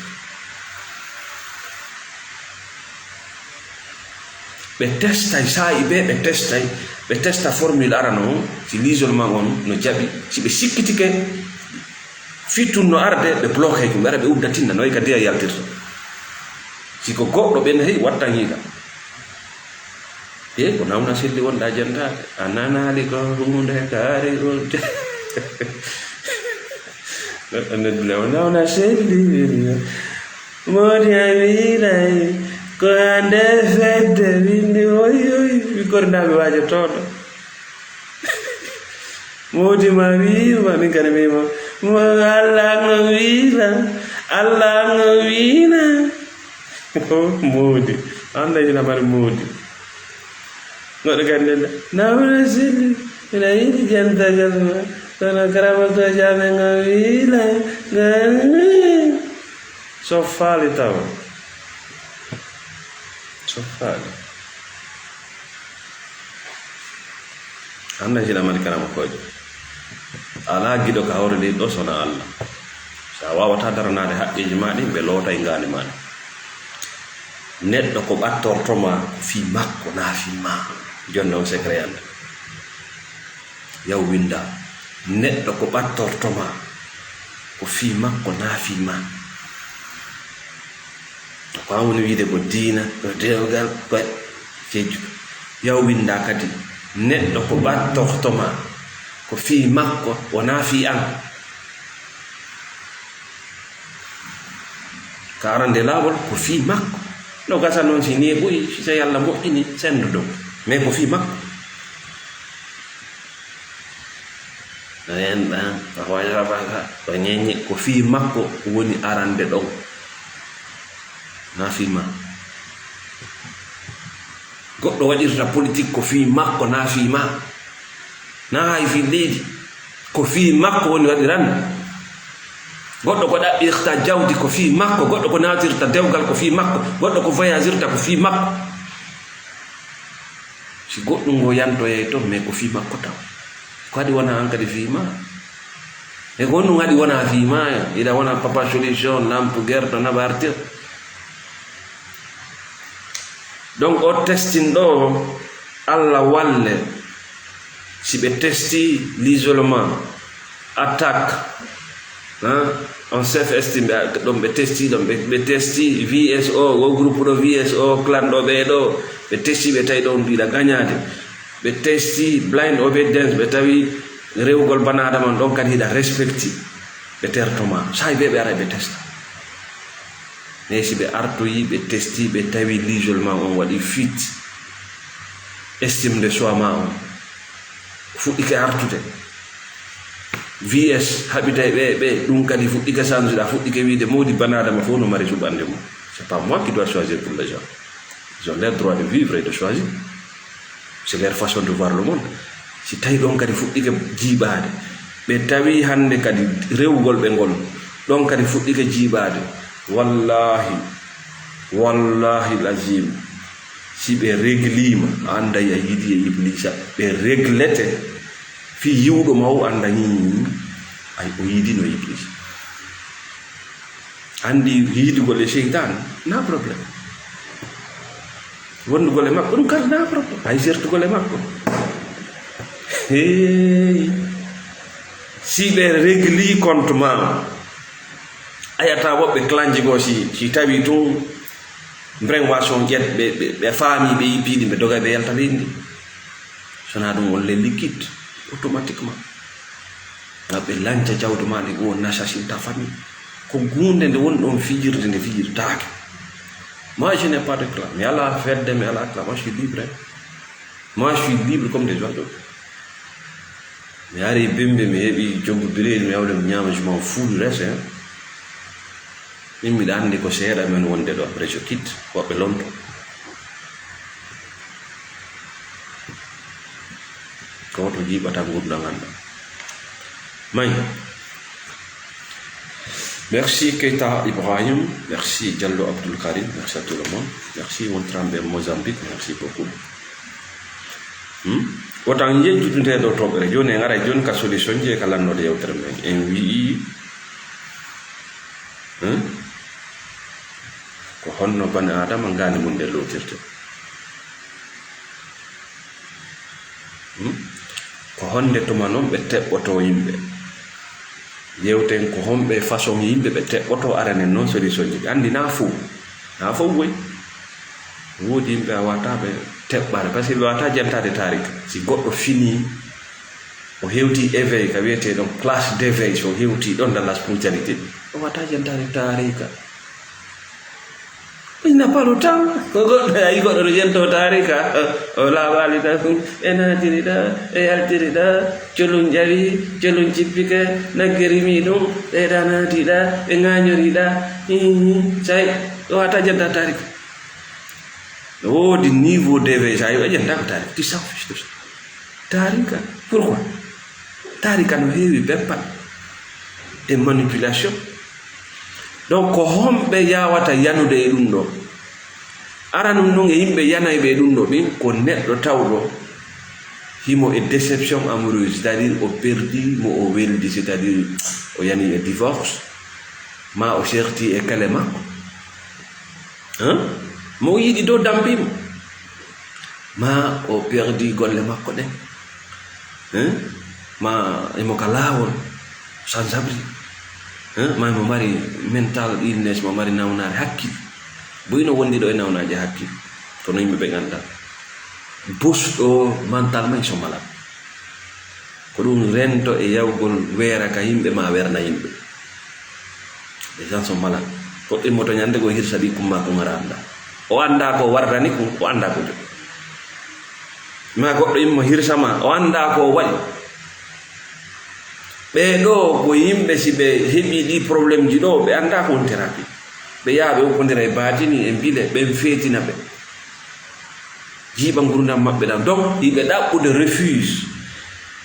Ɓe testay, saa'i ɓe, ɓe testay, ɓe testa formule arano on, si l'isolement on no jaɓi, si ɓe sikkitike fittun no arde, ɓe blokay ɗum, ɓe ara ɓe udda tinna, no way ka ndiya yaltirta. Si ko goɗɗo ɓen, hey, wattan hiika. E ko nawna selli wonɗa jentaade, a nanaali ko huunde kaari wonde. Neɗɗo neɗɗo o nawna selli, moodi a wiilay, ko hande fedde, windi oy, oy, mi kornaaɓe waajotooɗo. Moodi ma wiima, min kadi wiima, mo Allah ngo wiila, Allah ngo wiila. Moodi, anda ina mari moodi. Goɗɗo kadi nde, nawna selli, ina yiɗi jantagal ma, kono karama to jaabe ngo wiila, ngo so faali tawa. So faali. Hannde hiɗa mari karamokoojo. Alaa giɗo ka hawre leydi ɗo sona Allah. So a waawataa daranaade haqqeeji maa ɗin, ɓe lootay ngaandi maa ɗin. Neɗɗo ko ɓattorto maa ko fii makko, naa fii maa. Jooni noon secret yalla. Yaw winnda. Neɗɗo ko ɓattorto maa ko fii makko, naa fii maa. Ko an woni wiide ko diina, ko dewgal, ko feccu. Yaw winnda kadi, neɗɗo ko ɓattorto ma, Ko fii makko, wonaa fii an. Ka arande laawol, ko fii makko. No gasa noon si neeɓoyi, si tawi Alla moƴƴini, senndoɗon. Mais ko fii makko. En, en, ko fii makko woni arande ɗon. Naa fii ma. Goɗɗo waɗirta politik ko fii makko, naa fii ma. Naa hay fii leydi. Ko fii makko woni waɗiran. Goɗɗo ko ɗaɓɓirta jawdi ko fii makko, goɗɗo ko naatirta dewgal ko fii makko, goɗɗo ko voyagirta ko fii makko. Si goɗɗum ngo yantoyay toon, mais ko fii makko taw. Ko haɗi wona an kadi fii ma. E ko honɗum haɗi wona fii ma, ina wona Papa Solution, Lampu, Gerto, Naɓa, Artir. Donc, o testin ɗo, Alla walle, si ɓe testi l'isolement, attaque, hein, on self-esteem, ɓe, ɗon ɓe testi, ɗon ɓe, ɓe testi V S O, o groupe ɗo V S O, clan ɗo ɓee ɗo, ɓe testi, ɓe tawi ɗon mbiɗa gañaade. Ɓe testi blind obedience, ɓe tawi rewugol bana Adama on ɗon kadi hiɗa respecti. Ɓe terto ma. Saay ɓe ɓe ara ɓe testa. Mais si ɓe artoyi, ɓe testi, ɓe tawi l'isolement on waɗi fit. Estime de soi ma on fuɗɗike artude. V S haɓitay ɓe, ɓe, ɗum kadi fuɗɗike sansude, a fuɗɗike wiide mawdi bana Adama fof no mari suɓande mum. C'est pas moi qui dois choisir pour les gens. Ils ont leur droit de vivre et de choisir. C'est leur façon de voir le monde. Si tawi ɗon kadi fuɗɗike jiiɓaade, ɓe tawi hannde kadi rewugol ɓe ngol, ɗon kadi fuɗɗike jiiɓaade, wallahi, wallahi lazim, si ɓe regliima, a annday a yiidi e Iblisa, ɓe reglete fii yiwɗo ma o annda, hii, ay, o yiidino Iblisa. Anndi yiidugol e seytaane, na problème. Wondugol e makko, ɗum kadi na problème. Hay sertugol e makko. Hey. Si ɓe regli compte ma, a yata woɓɓe clanji goo si, si tawi tun brainwash on ƴet, ɓe, ɓe, ɓe faami, ɓe yippiɗi, ɓe doga, ɓe yalta leydi ndi. So na ɗum, on les liquide automatiquement. Nga ɓe lanca jawdi ma ndi, on assassin ta famille. Ko guunde nde woni ɗon fijirde nde fijirtaake. Moi, je n'ai pas de clan. Mi alaa fedde, mi alaa clan. Moi, je suis libre, hein. Moi, je suis libre comme des oiseaux. Mi ari Bembe, mi heɓi coggu biredi, mi hawri mi ñaama, je m'en fous du reste, hein. Min miɗa anndi ko seeɗa men wonde ɗo, après je quitte, woɓɓe lonto. Ko hoto jiiɓata ngurndan an ɗan. May. Merci Keita Ibrahim, merci Diallo Abdoul Karim, merci à tout le monde. Merci Wontrambe Mozambique, merci beaucoup. Hmm? Wotan yejjudu nde ɗo toɓɓere. Jooni en aray jooni ka solution je ka lannoode yewtere men. En wi'i, hmm? Ko honno bani Aadama ngaandi mum nden lootirte? Hmm? Ko honde tuma non ɓe teɓɓoto yimɓe? Yewten ko honɓe façon yimɓe ɓe teɓɓoto, aranen non solution ji. Ɓe anndi na fow. Na fow woy. Woodi yimɓe a wata ɓe teɓɓare, parce que ɓe wata jantaade taarika. Si goɗɗo fini, o hewti éveil, ka wiyetee ɗon classe d'éveil, so o hewti ɗon dans la spiritualité, o wata jantaade taarika. Il n'a pas le temps. Ko goɗɗo, a yi goɗɗo no yento taarika, o laaɓaali tan, e naatiri ɗa, e yaltiri ɗa, colun ƴawi, colun cippike, nagge rimi ɗum, ɓeyɗa naati ɗa, ɓe ŋaañori ɗa, hihi, say, o wata janta taarika. No woodi niveau d'éveil, sa yi o janta ko taarika, tu s'en fiches de ça. Taarika, pourquoi? Taarika no heewi beppal e manipulation. Donc, ko homɓe yawata yanude e ɗum ɗo? Aranum ɗum e yimɓe yanayɓe e ɗum ɗo, ɓin ko neɗɗo tawɗo himo e déception amoureuse, c'est-à-dire o perdi mo o weldi, c'est-à-dire o yani e divorce, ma o serti e kale makko. Hein? Mo o yiɗi dow dampi mo. Ma o perdi golle makko ɗen. Hein? Ma emo ka laawol sans abri. Hein? Ma emo mari mental illness, mo mari nawnaare hakkil. Boy no wondi ɗo e nawnaaje hakkil. Kono yimɓe ɓe ngannda. Bosɗo mental may so malade. Ko ɗum rento e yawgol weera ka yimɓe ma werna yimɓe. Les gens sont malades. Goɗɗo immoto ñande goo hirsa ɓikkun ma kun hara annda. O annda ko warrani kun, o annda ko jogi. Ma goɗɗo immo hirsa ma, o annda ko o waɗi. Ɓee ɗoo ko yimɓe, si ɓe heɓii ɗii problème ji ɗoo, ɓe annda ko woni thérapie. Ɓe yaha ɓe okkondira e baatini, e mbile, ɓen feetina ɓe. Jiiɓa ngurndan maɓɓe ɗan. Donc, hiɓe ɗaɓɓude refuge.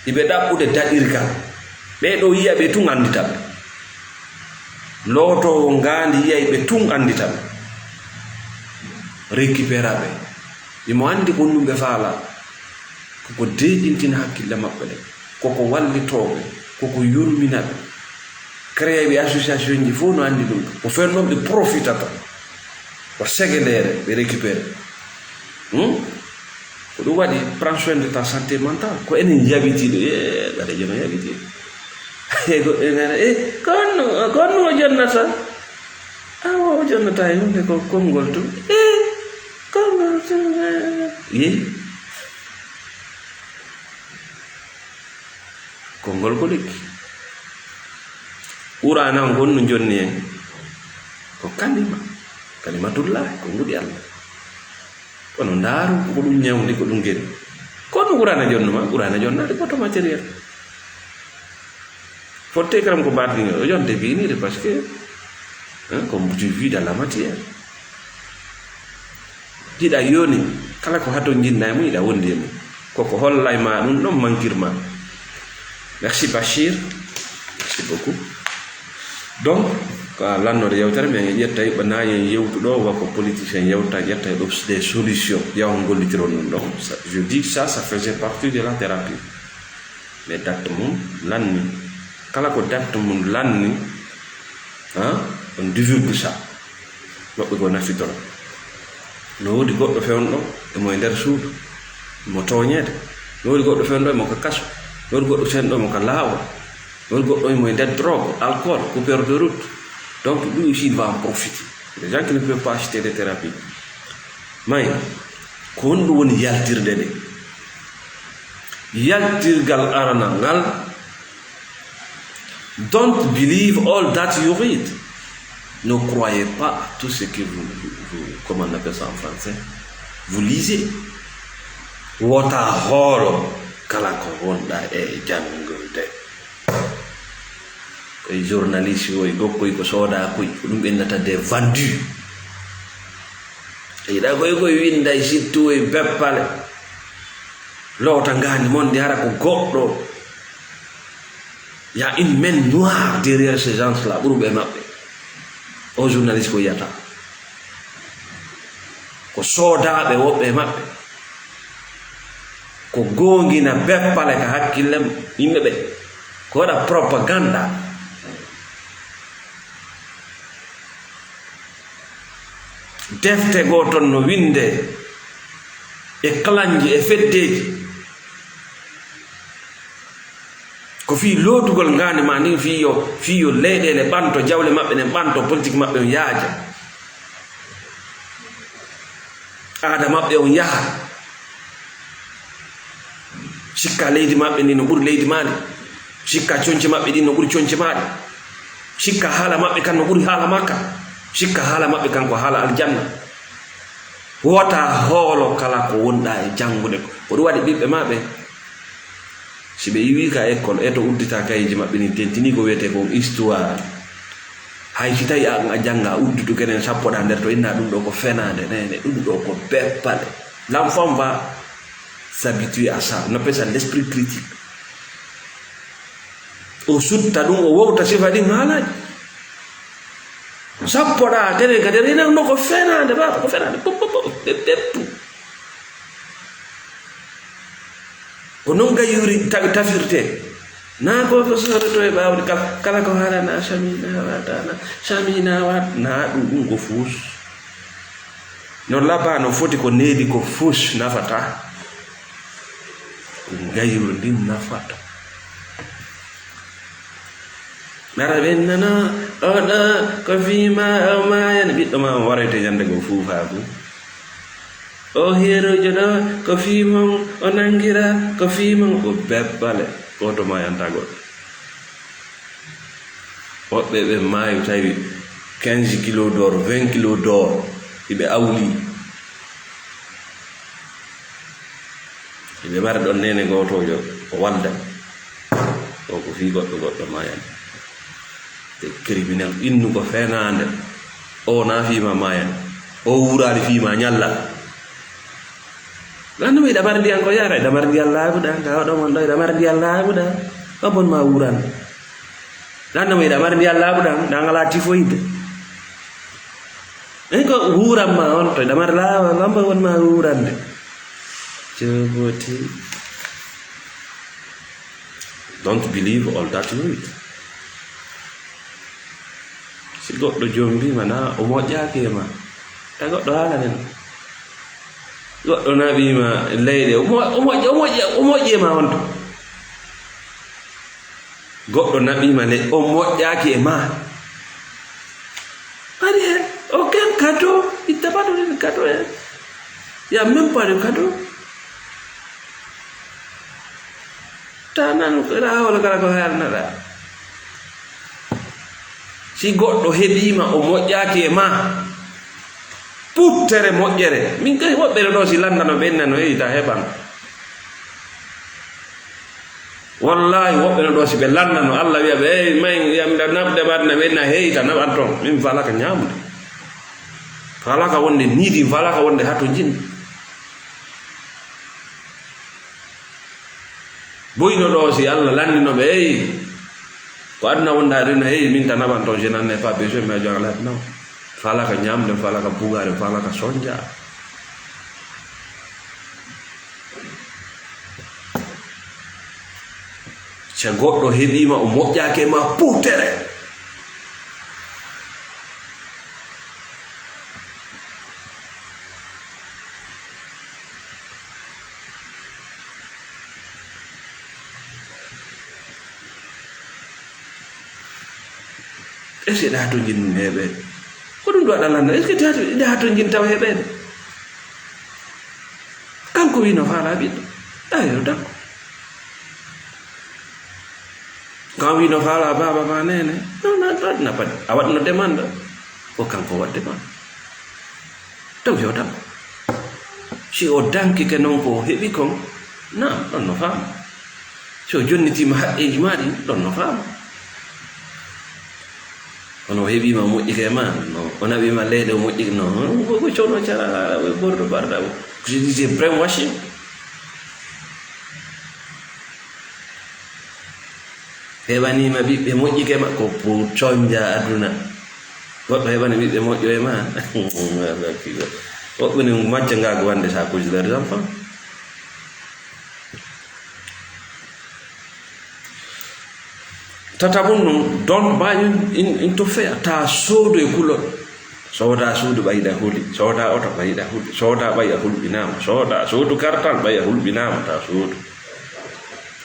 Hiɓe ɗaɓɓude daɗirgal. Ɓee ɗoo yiya ɓe tun anndita ɓe. Lootoowo ngaandi yiyay ɓe tun anndita ɓe. Récupéra ɓe. Himo anndi ko honɗum ɓe faalaa. Koko deeƴintina hakkille maɓɓe ɗen. Koko wallitoo ɓe. Koko yurmina ɓe. Créé ɓe association ji fof no anndi ɗum. Ko fen ɗon ɓe profitata. Ko segendeere ɓe récupéré. Hmm? Ko ɗum waɗi, prends soin de ta santé mentale. Ko enen yawitiiɗo, e, ɓaɗe jono yawitiiɗo. E goɗɗo ene, e, ko honno, ko honno o jonnata? Awa, o jonnata e huunde ko konngol tun. E, konngol tun, e, e. Ye? Konngol ko lekki. Qur'aana on, ko honno jonni en? Ko kalima. Kalimatullahi, ko nguɗi Allah. Kono ndaaru, ko ɗum ñawndi, ko ɗum geni. Kono Qur'aana jonnuma, Qur'aana jonnaade ko to matériel. Fotte karam ko baatini, o jonte biniire, parce que, hein, comme tu vis dans la matière. Hiɗa yoni, kala ko hatonjinɗa e mum, hiɗa wondi e mum. Koko hollay ma ɗum, ɗon mankir ma. Merci Bachir. Merci beaucoup. Donc, ko a lannoɗo yewtere, mais en ƴetta yiɓɓa nayi en yewtuɗo, wa ko politicien yewta, ƴetta e ɗo des solutions. Yaw on gollitiron ɗum ɗon. Ça, je dis ça, ça faisait partie de la thérapie. Mais date mum lanni. Kala ko date mum lanni, hein, on divulgue ça. Maɓɓe goo nafitora. No woodi goɗɗo fewndo emo e nder suudu, emo tooñeede. No woodi goɗɗo fewndo emo ka kaso. No woodi goɗɗo fewndo emo ka laawol. No woodi goɗɗo emo e nder drogue, alcool, coupeur de route. Donc, lui aussi, il va en profiter. Les gens qui ne peuvent pas acheter des thérapies. May, ko honɗum woni yaltirde nde? Yaltirgal aranal ngal, don't believe all that you read. Ne croyez pas tout ce que vous, vous, comment on appelle ça en français? Vous lisez. Wota hoolo kala ko wonɗa e janngude. Koye journaliste, woy gokkoy ko sooda koy, ko ɗum ɓe innata des vendus. Yiɗa koye koye winda e sittu, woy beppale. Loota ngaandi mon ndi hara ko goɗɗo. Il y a une main noire derrière ces gens-là, ɓurɓe maɓɓe. O journaliste ko yiyata. Ko soodaaɓe woɓɓe maɓɓe. Ko goongina beppale ka hakkille yimɓe ɓe. Ko waɗa propaganda. Defte goo ton no winde e kalanji e feddeeji. Ko fii lootugol ngaandi ma ndin, fii yo, fii yo leyɗeele ɓanto, jawle maɓɓe ɗen ɓanto, politique maɓɓe on yaaja. Aada maɓɓe on yaha. Sikka leydi maɓɓe ndin no ɓuri leydi maa ndi. Sikka conci maɓɓe ɗin no ɓuri conci maa ɗi. Sikka haala maɓɓe kan no ɓuri haala maa kan. Sikka haala maɓɓe kan ko haala aljanna. Wota hoolo kala ko wonɗa e janngude ko. Ko ɗum waɗi ɓiɓɓe maa ɓe, si ɓe iwii ka école, e to uddita kayeji maɓɓe ni, tentini ko wiyetee kon histoire. Hay si tawi an a jannga, udditu kenen sappoɗa nder to inna ɗum ɗo ko fenaande, nene, ɗum ɗo ko beppale. L'enfant va s'habituer à ça. On appelle ça l'esprit critique. O sutta ɗum, o wowta sifa ɗin haalaaji. Sappoɗa kenen kadi, rena no ko fenaande, ba, ko fenaande. Pop, pop, pop, pep, pep, pum. Ko non gayyuuri tawi tafirtee. Na ko, ko soroto e ɓaawde kala, kala ko haalana samina watana, samina wat, na ɗum, ɗum ko fuus. No labaa, no foti ko needi ko fuus nafata. Ko ngayyuuri ndin nafata. Ara ɓen nana, oɗo, ko fii ma, o maayani, ɓiɗɗo ma on waroyte ñande goo fuufaaku. O heerujo ɗo, ko fii mon o nangira, ko fii mon o bebbale. Gooto maayanta goɗɗo. Woɓɓe ɓe maayi tawi quinze kilos d'or, vingt kilos d'or, hiɓe awli. Hiɓe mari ɗon neene gootojo, o walda. O ko fii goɗɗo, goɗɗo maayan. Te criminel, innu ko fenaande. O na fii ma maayan. O wuraali fii ma ñalla. Lannduma iɗa mari ndiyan ko yara, iɗa mari ndiyan laaɓuɗan, ka oɗo mon ɗo, iɗa mari ndiyan laaɓuɗan, on bon ma wuran. Lannduma iɗa mari ndiyan laaɓuɗan, ɗan alaa tifoyde. En ko wuran ma on to, iɗa mari laawa, on bon won ma wurande. Joboti. Don't believe all that you read. Si goɗɗo jombiima na o moƴƴaaki e ma, ta goɗɗo haalane no. Goɗɗo naɓiima leyɗe, o mo-, o moƴƴi, o moƴƴi, o moƴƴi e ma on to. Goɗɗo naɓiima le, o moƴƴaaki e ma. Ari hen, aucun cadeau, il t'a pas donné de cadeau, hein. Il y a même pas de cadeau. Ta nan, rawol kala ko haalnaɗa. Si goɗɗo heɓiima, o moƴƴaaki e ma, puttere moƴƴere. Min kay woɓɓe no ɗo, si lanndano ɓe, innano, "Eyi, ta heɓan." Wallaahi, woɓɓe no ɗo, si ɓe lanndano, Alla wiya ɓe, "Eyi, may, yam da naɓde baɗna, ɓe na heyta, naɓan toon. Min falaka ñaamude. Falaka wonde niidi, falaka wonde hato jin." Boyno ɗo, si Alla lanndino ɓe, "Eyi, ko aduna wonda aduna, eyi, min tan naɓan toon, je n'en ai pas besoin, mais je n'en ai pas." Falaka ñaamde, falaka bugaare, falaka sonja. Si goɗɗo heɓiima, o moƴƴaake ma puttere. Est-ce que eɗa hatonjin ɗum heɓeede? Ko ɗum ɗo aɗa lannda, est-ce que eɗa hatonjin tawa heɓeede? Kanko wi no faalaa ɓiɗɗo. Ɗa yo dakko. Kan wi no faalaa baaba ma neene. Non, non, non, n'a pas, a waɗno demande. Ko kanko waɗ demande. Taw yo danko. Si o dankike non ko o heɓi kon, na, ɗon no faama. Si o jonnitiima haqqeeji maa ɗin, ɗon no faama. Kono o heɓiima, o moƴƴike e ma, no, o naɓiima leyɗe, o moƴƴike, no, ko, ko coono cara, o borɗo barɗa, o. Ko je disais brainwashing. Heɓaniima ɓiɓɓe moƴƴike ma, ko pour sonja aduna. Goɗɗo heɓani ɓiɓɓe moƴƴo e ma. Woɓɓe ne macca ngaa ko wande saakuuji les enfants. Tata mum ɗum, don't buy in, in, into fear. Ta soodu e kulol. Sooda suudu ɓay ɗa huli. Sooda oto ɓay ɗa huli. Sooda ɓay a hulɓinaama. Sooda soodu kartal ɓay a hulɓinaama. Ta soodu.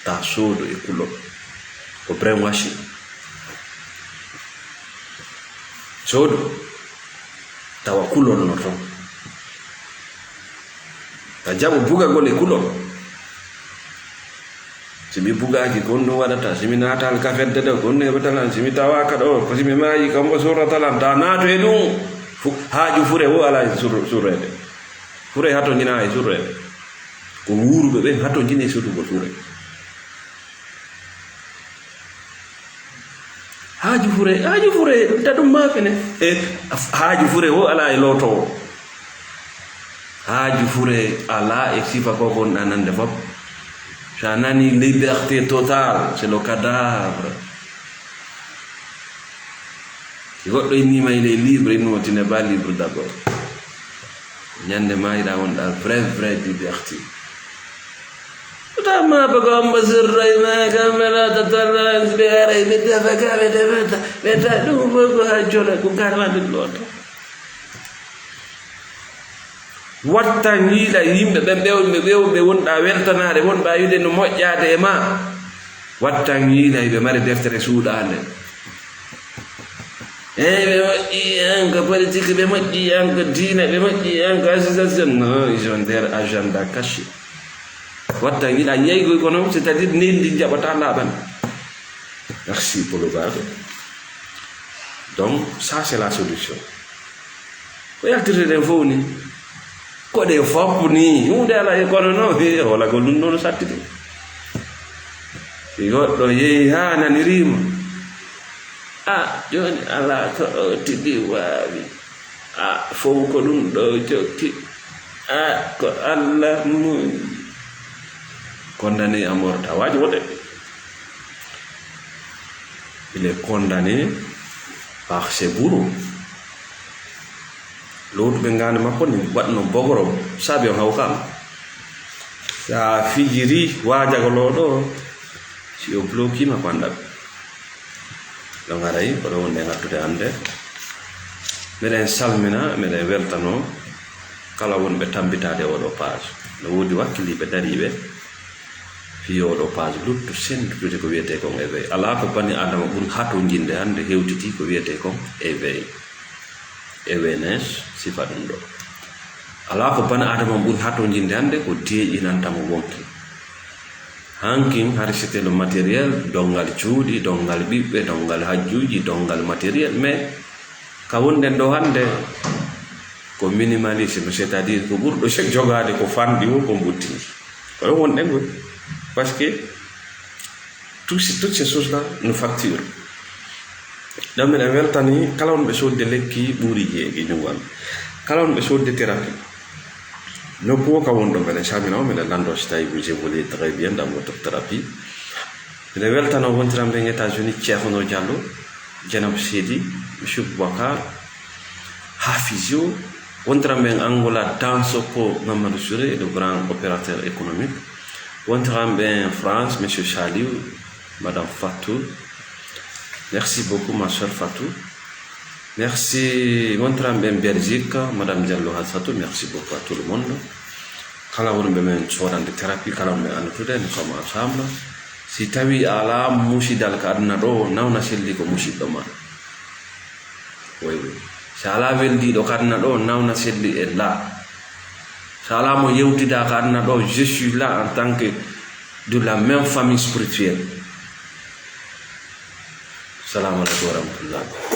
Ta soodu e kulol. Ko brainwashing. Soodu. Tawa kulol no toon. Ta jaɓo bugagol e kulol. Si mi bugaaki, ko honɗum waɗata? Si mi naataali ka fedde ɗo, ko honɗum heɓata lan? Si mi tawaaka ɗo, ko si mi maayi, ko hombo surrata lan? Ta naatu e ɗum. Fu-, haaju fure wo alaa e sur-, surreede. Fure hatonjinaa e surreede. Ko wuuruɓe ɓen hatonjini e sotugol fure. Haaju fure, haaju fure, ɗum ta ɗum maafine. E, haaju fure wo alaa e lootoowo. Haaju fure alaa e sifa ko wonɗa nande fof. So a nani liberté totale, c'est le cadavre. Si goɗɗo innii ma il est libre, innu mo tu n'es pas libre d'abord. Ñande maayiɗa wonɗa vrai, vrai liberté. Tama ko hombo sirroy ma kam, ɓe laata tan, ɓe haray, ɓe defa ka, ɓe defata, ɓe ta ɗum fof ko ha jola, ko garma ɓe looto. Wattan yiila yimɓe ɓen ɓewɓe, ɓewɓe wonɗa weltanaade, wonɗa yiide no moƴƴaade e ma. Wattan yiila hiɓe mari deftere suuɗaande. Eyi, ɓe moƴƴi en ko politique, ɓe moƴƴi en ko diine, ɓe moƴƴi en ko association. Non, ils ont leur agenda caché. Watta yiɗa ñaygoy kono, c'est-à-dire neendi jaɓata laaɓan. Merci pour le bague. Donc, ça, c'est la solution. Ko yaltirde ɗen fof ni. Ko ɗe fof ni. Huunde ala e kono no, he, wala ko ɗum ɗo no sattiti. Si goɗɗo yehi haa naniriima. A, jooni alaa ko o tigi waawi. A, fof ko ɗum ɗo jokki. A, ko Allah mum. Condamné à mort, a waaji wode. Il est condamné par ses bourreaux. Lowtuɓe ngaandi makko ni waɗno bogoro saabi on hawkaama. Sa fijiri waajagoloo ɗo, si o blokiima ko anndaɓe. Ɗo ngaray, ko ɗo wonde ngattude hannde. Meɗen salmina, meɗen weltanoo kala wonɓe tambitaade oɗo page. No woodi wakkiliiɓe dariiɓe fii oɗo page luttu senndude ko wiyetee kon éveil. Alaa ko bani Aadama ɓuri hatonjinde hannde hewtiti ko wiyetee kon éveil. Awareness, sifa ɗum ɗo. Alaa ko bani Aadama ɓuri hatonjinde hannde ko deeƴinanta mo wonki. Hankin hari c'était le matériel, donngal cuuɗi, donngal ɓiɓɓe, donngal hajjuuji, donngal matériel, mais ka wonɗen ɗo hannde ko minimalisme, c'est-à-dire ko ɓurɗo jogaade ko fanɗi o ko mbottini. Ko ɗon wonɗen woni. Parce que tout ce- toutes ces choses-là nous facturent. Ɗon miɗen weltani kala wonɓe soodde lekki ɓuuri jeegi ñuwal. Kala wonɓe soodde thérapie. Nokku o ka wonɗo mbeɗen salmina o, mbeɗen lanndo si tawi vous évoluez très bien dans votre thérapie. Mbeɗen weltano wontiran ɓen États-Unis, Ceerno Diallo, Dieynaba Seydi, Monsieur Boubacar, Hafizio, wontiran ɓen Angola, Dansokho Mamadou Souré, le grand opérateur économique. Wontiran ɓen France, Monsieur Saliou, Madame Fatou. Merci beaucoup, ma sœur Fatou. Merci. Wontiran ɓen Belgique, Madame Diallo Hassatou, merci beaucoup à tout le monde. Kala wonɓe men soodande thérapie, kala wonɓe anndude, nous sommes ensemble. Si tawi a alaa musidal ka aduna ɗo, nawna selli ko musidɗo ma. Oui, oui. Si a alaa weldiiɗo ka aduna ɗo, nawna selli e la. Si a alaa mo yewtidaa ka aduna ɗo, je suis là en tant que de la même famille spirituelle. Salamu aleykum wa rahmatullah.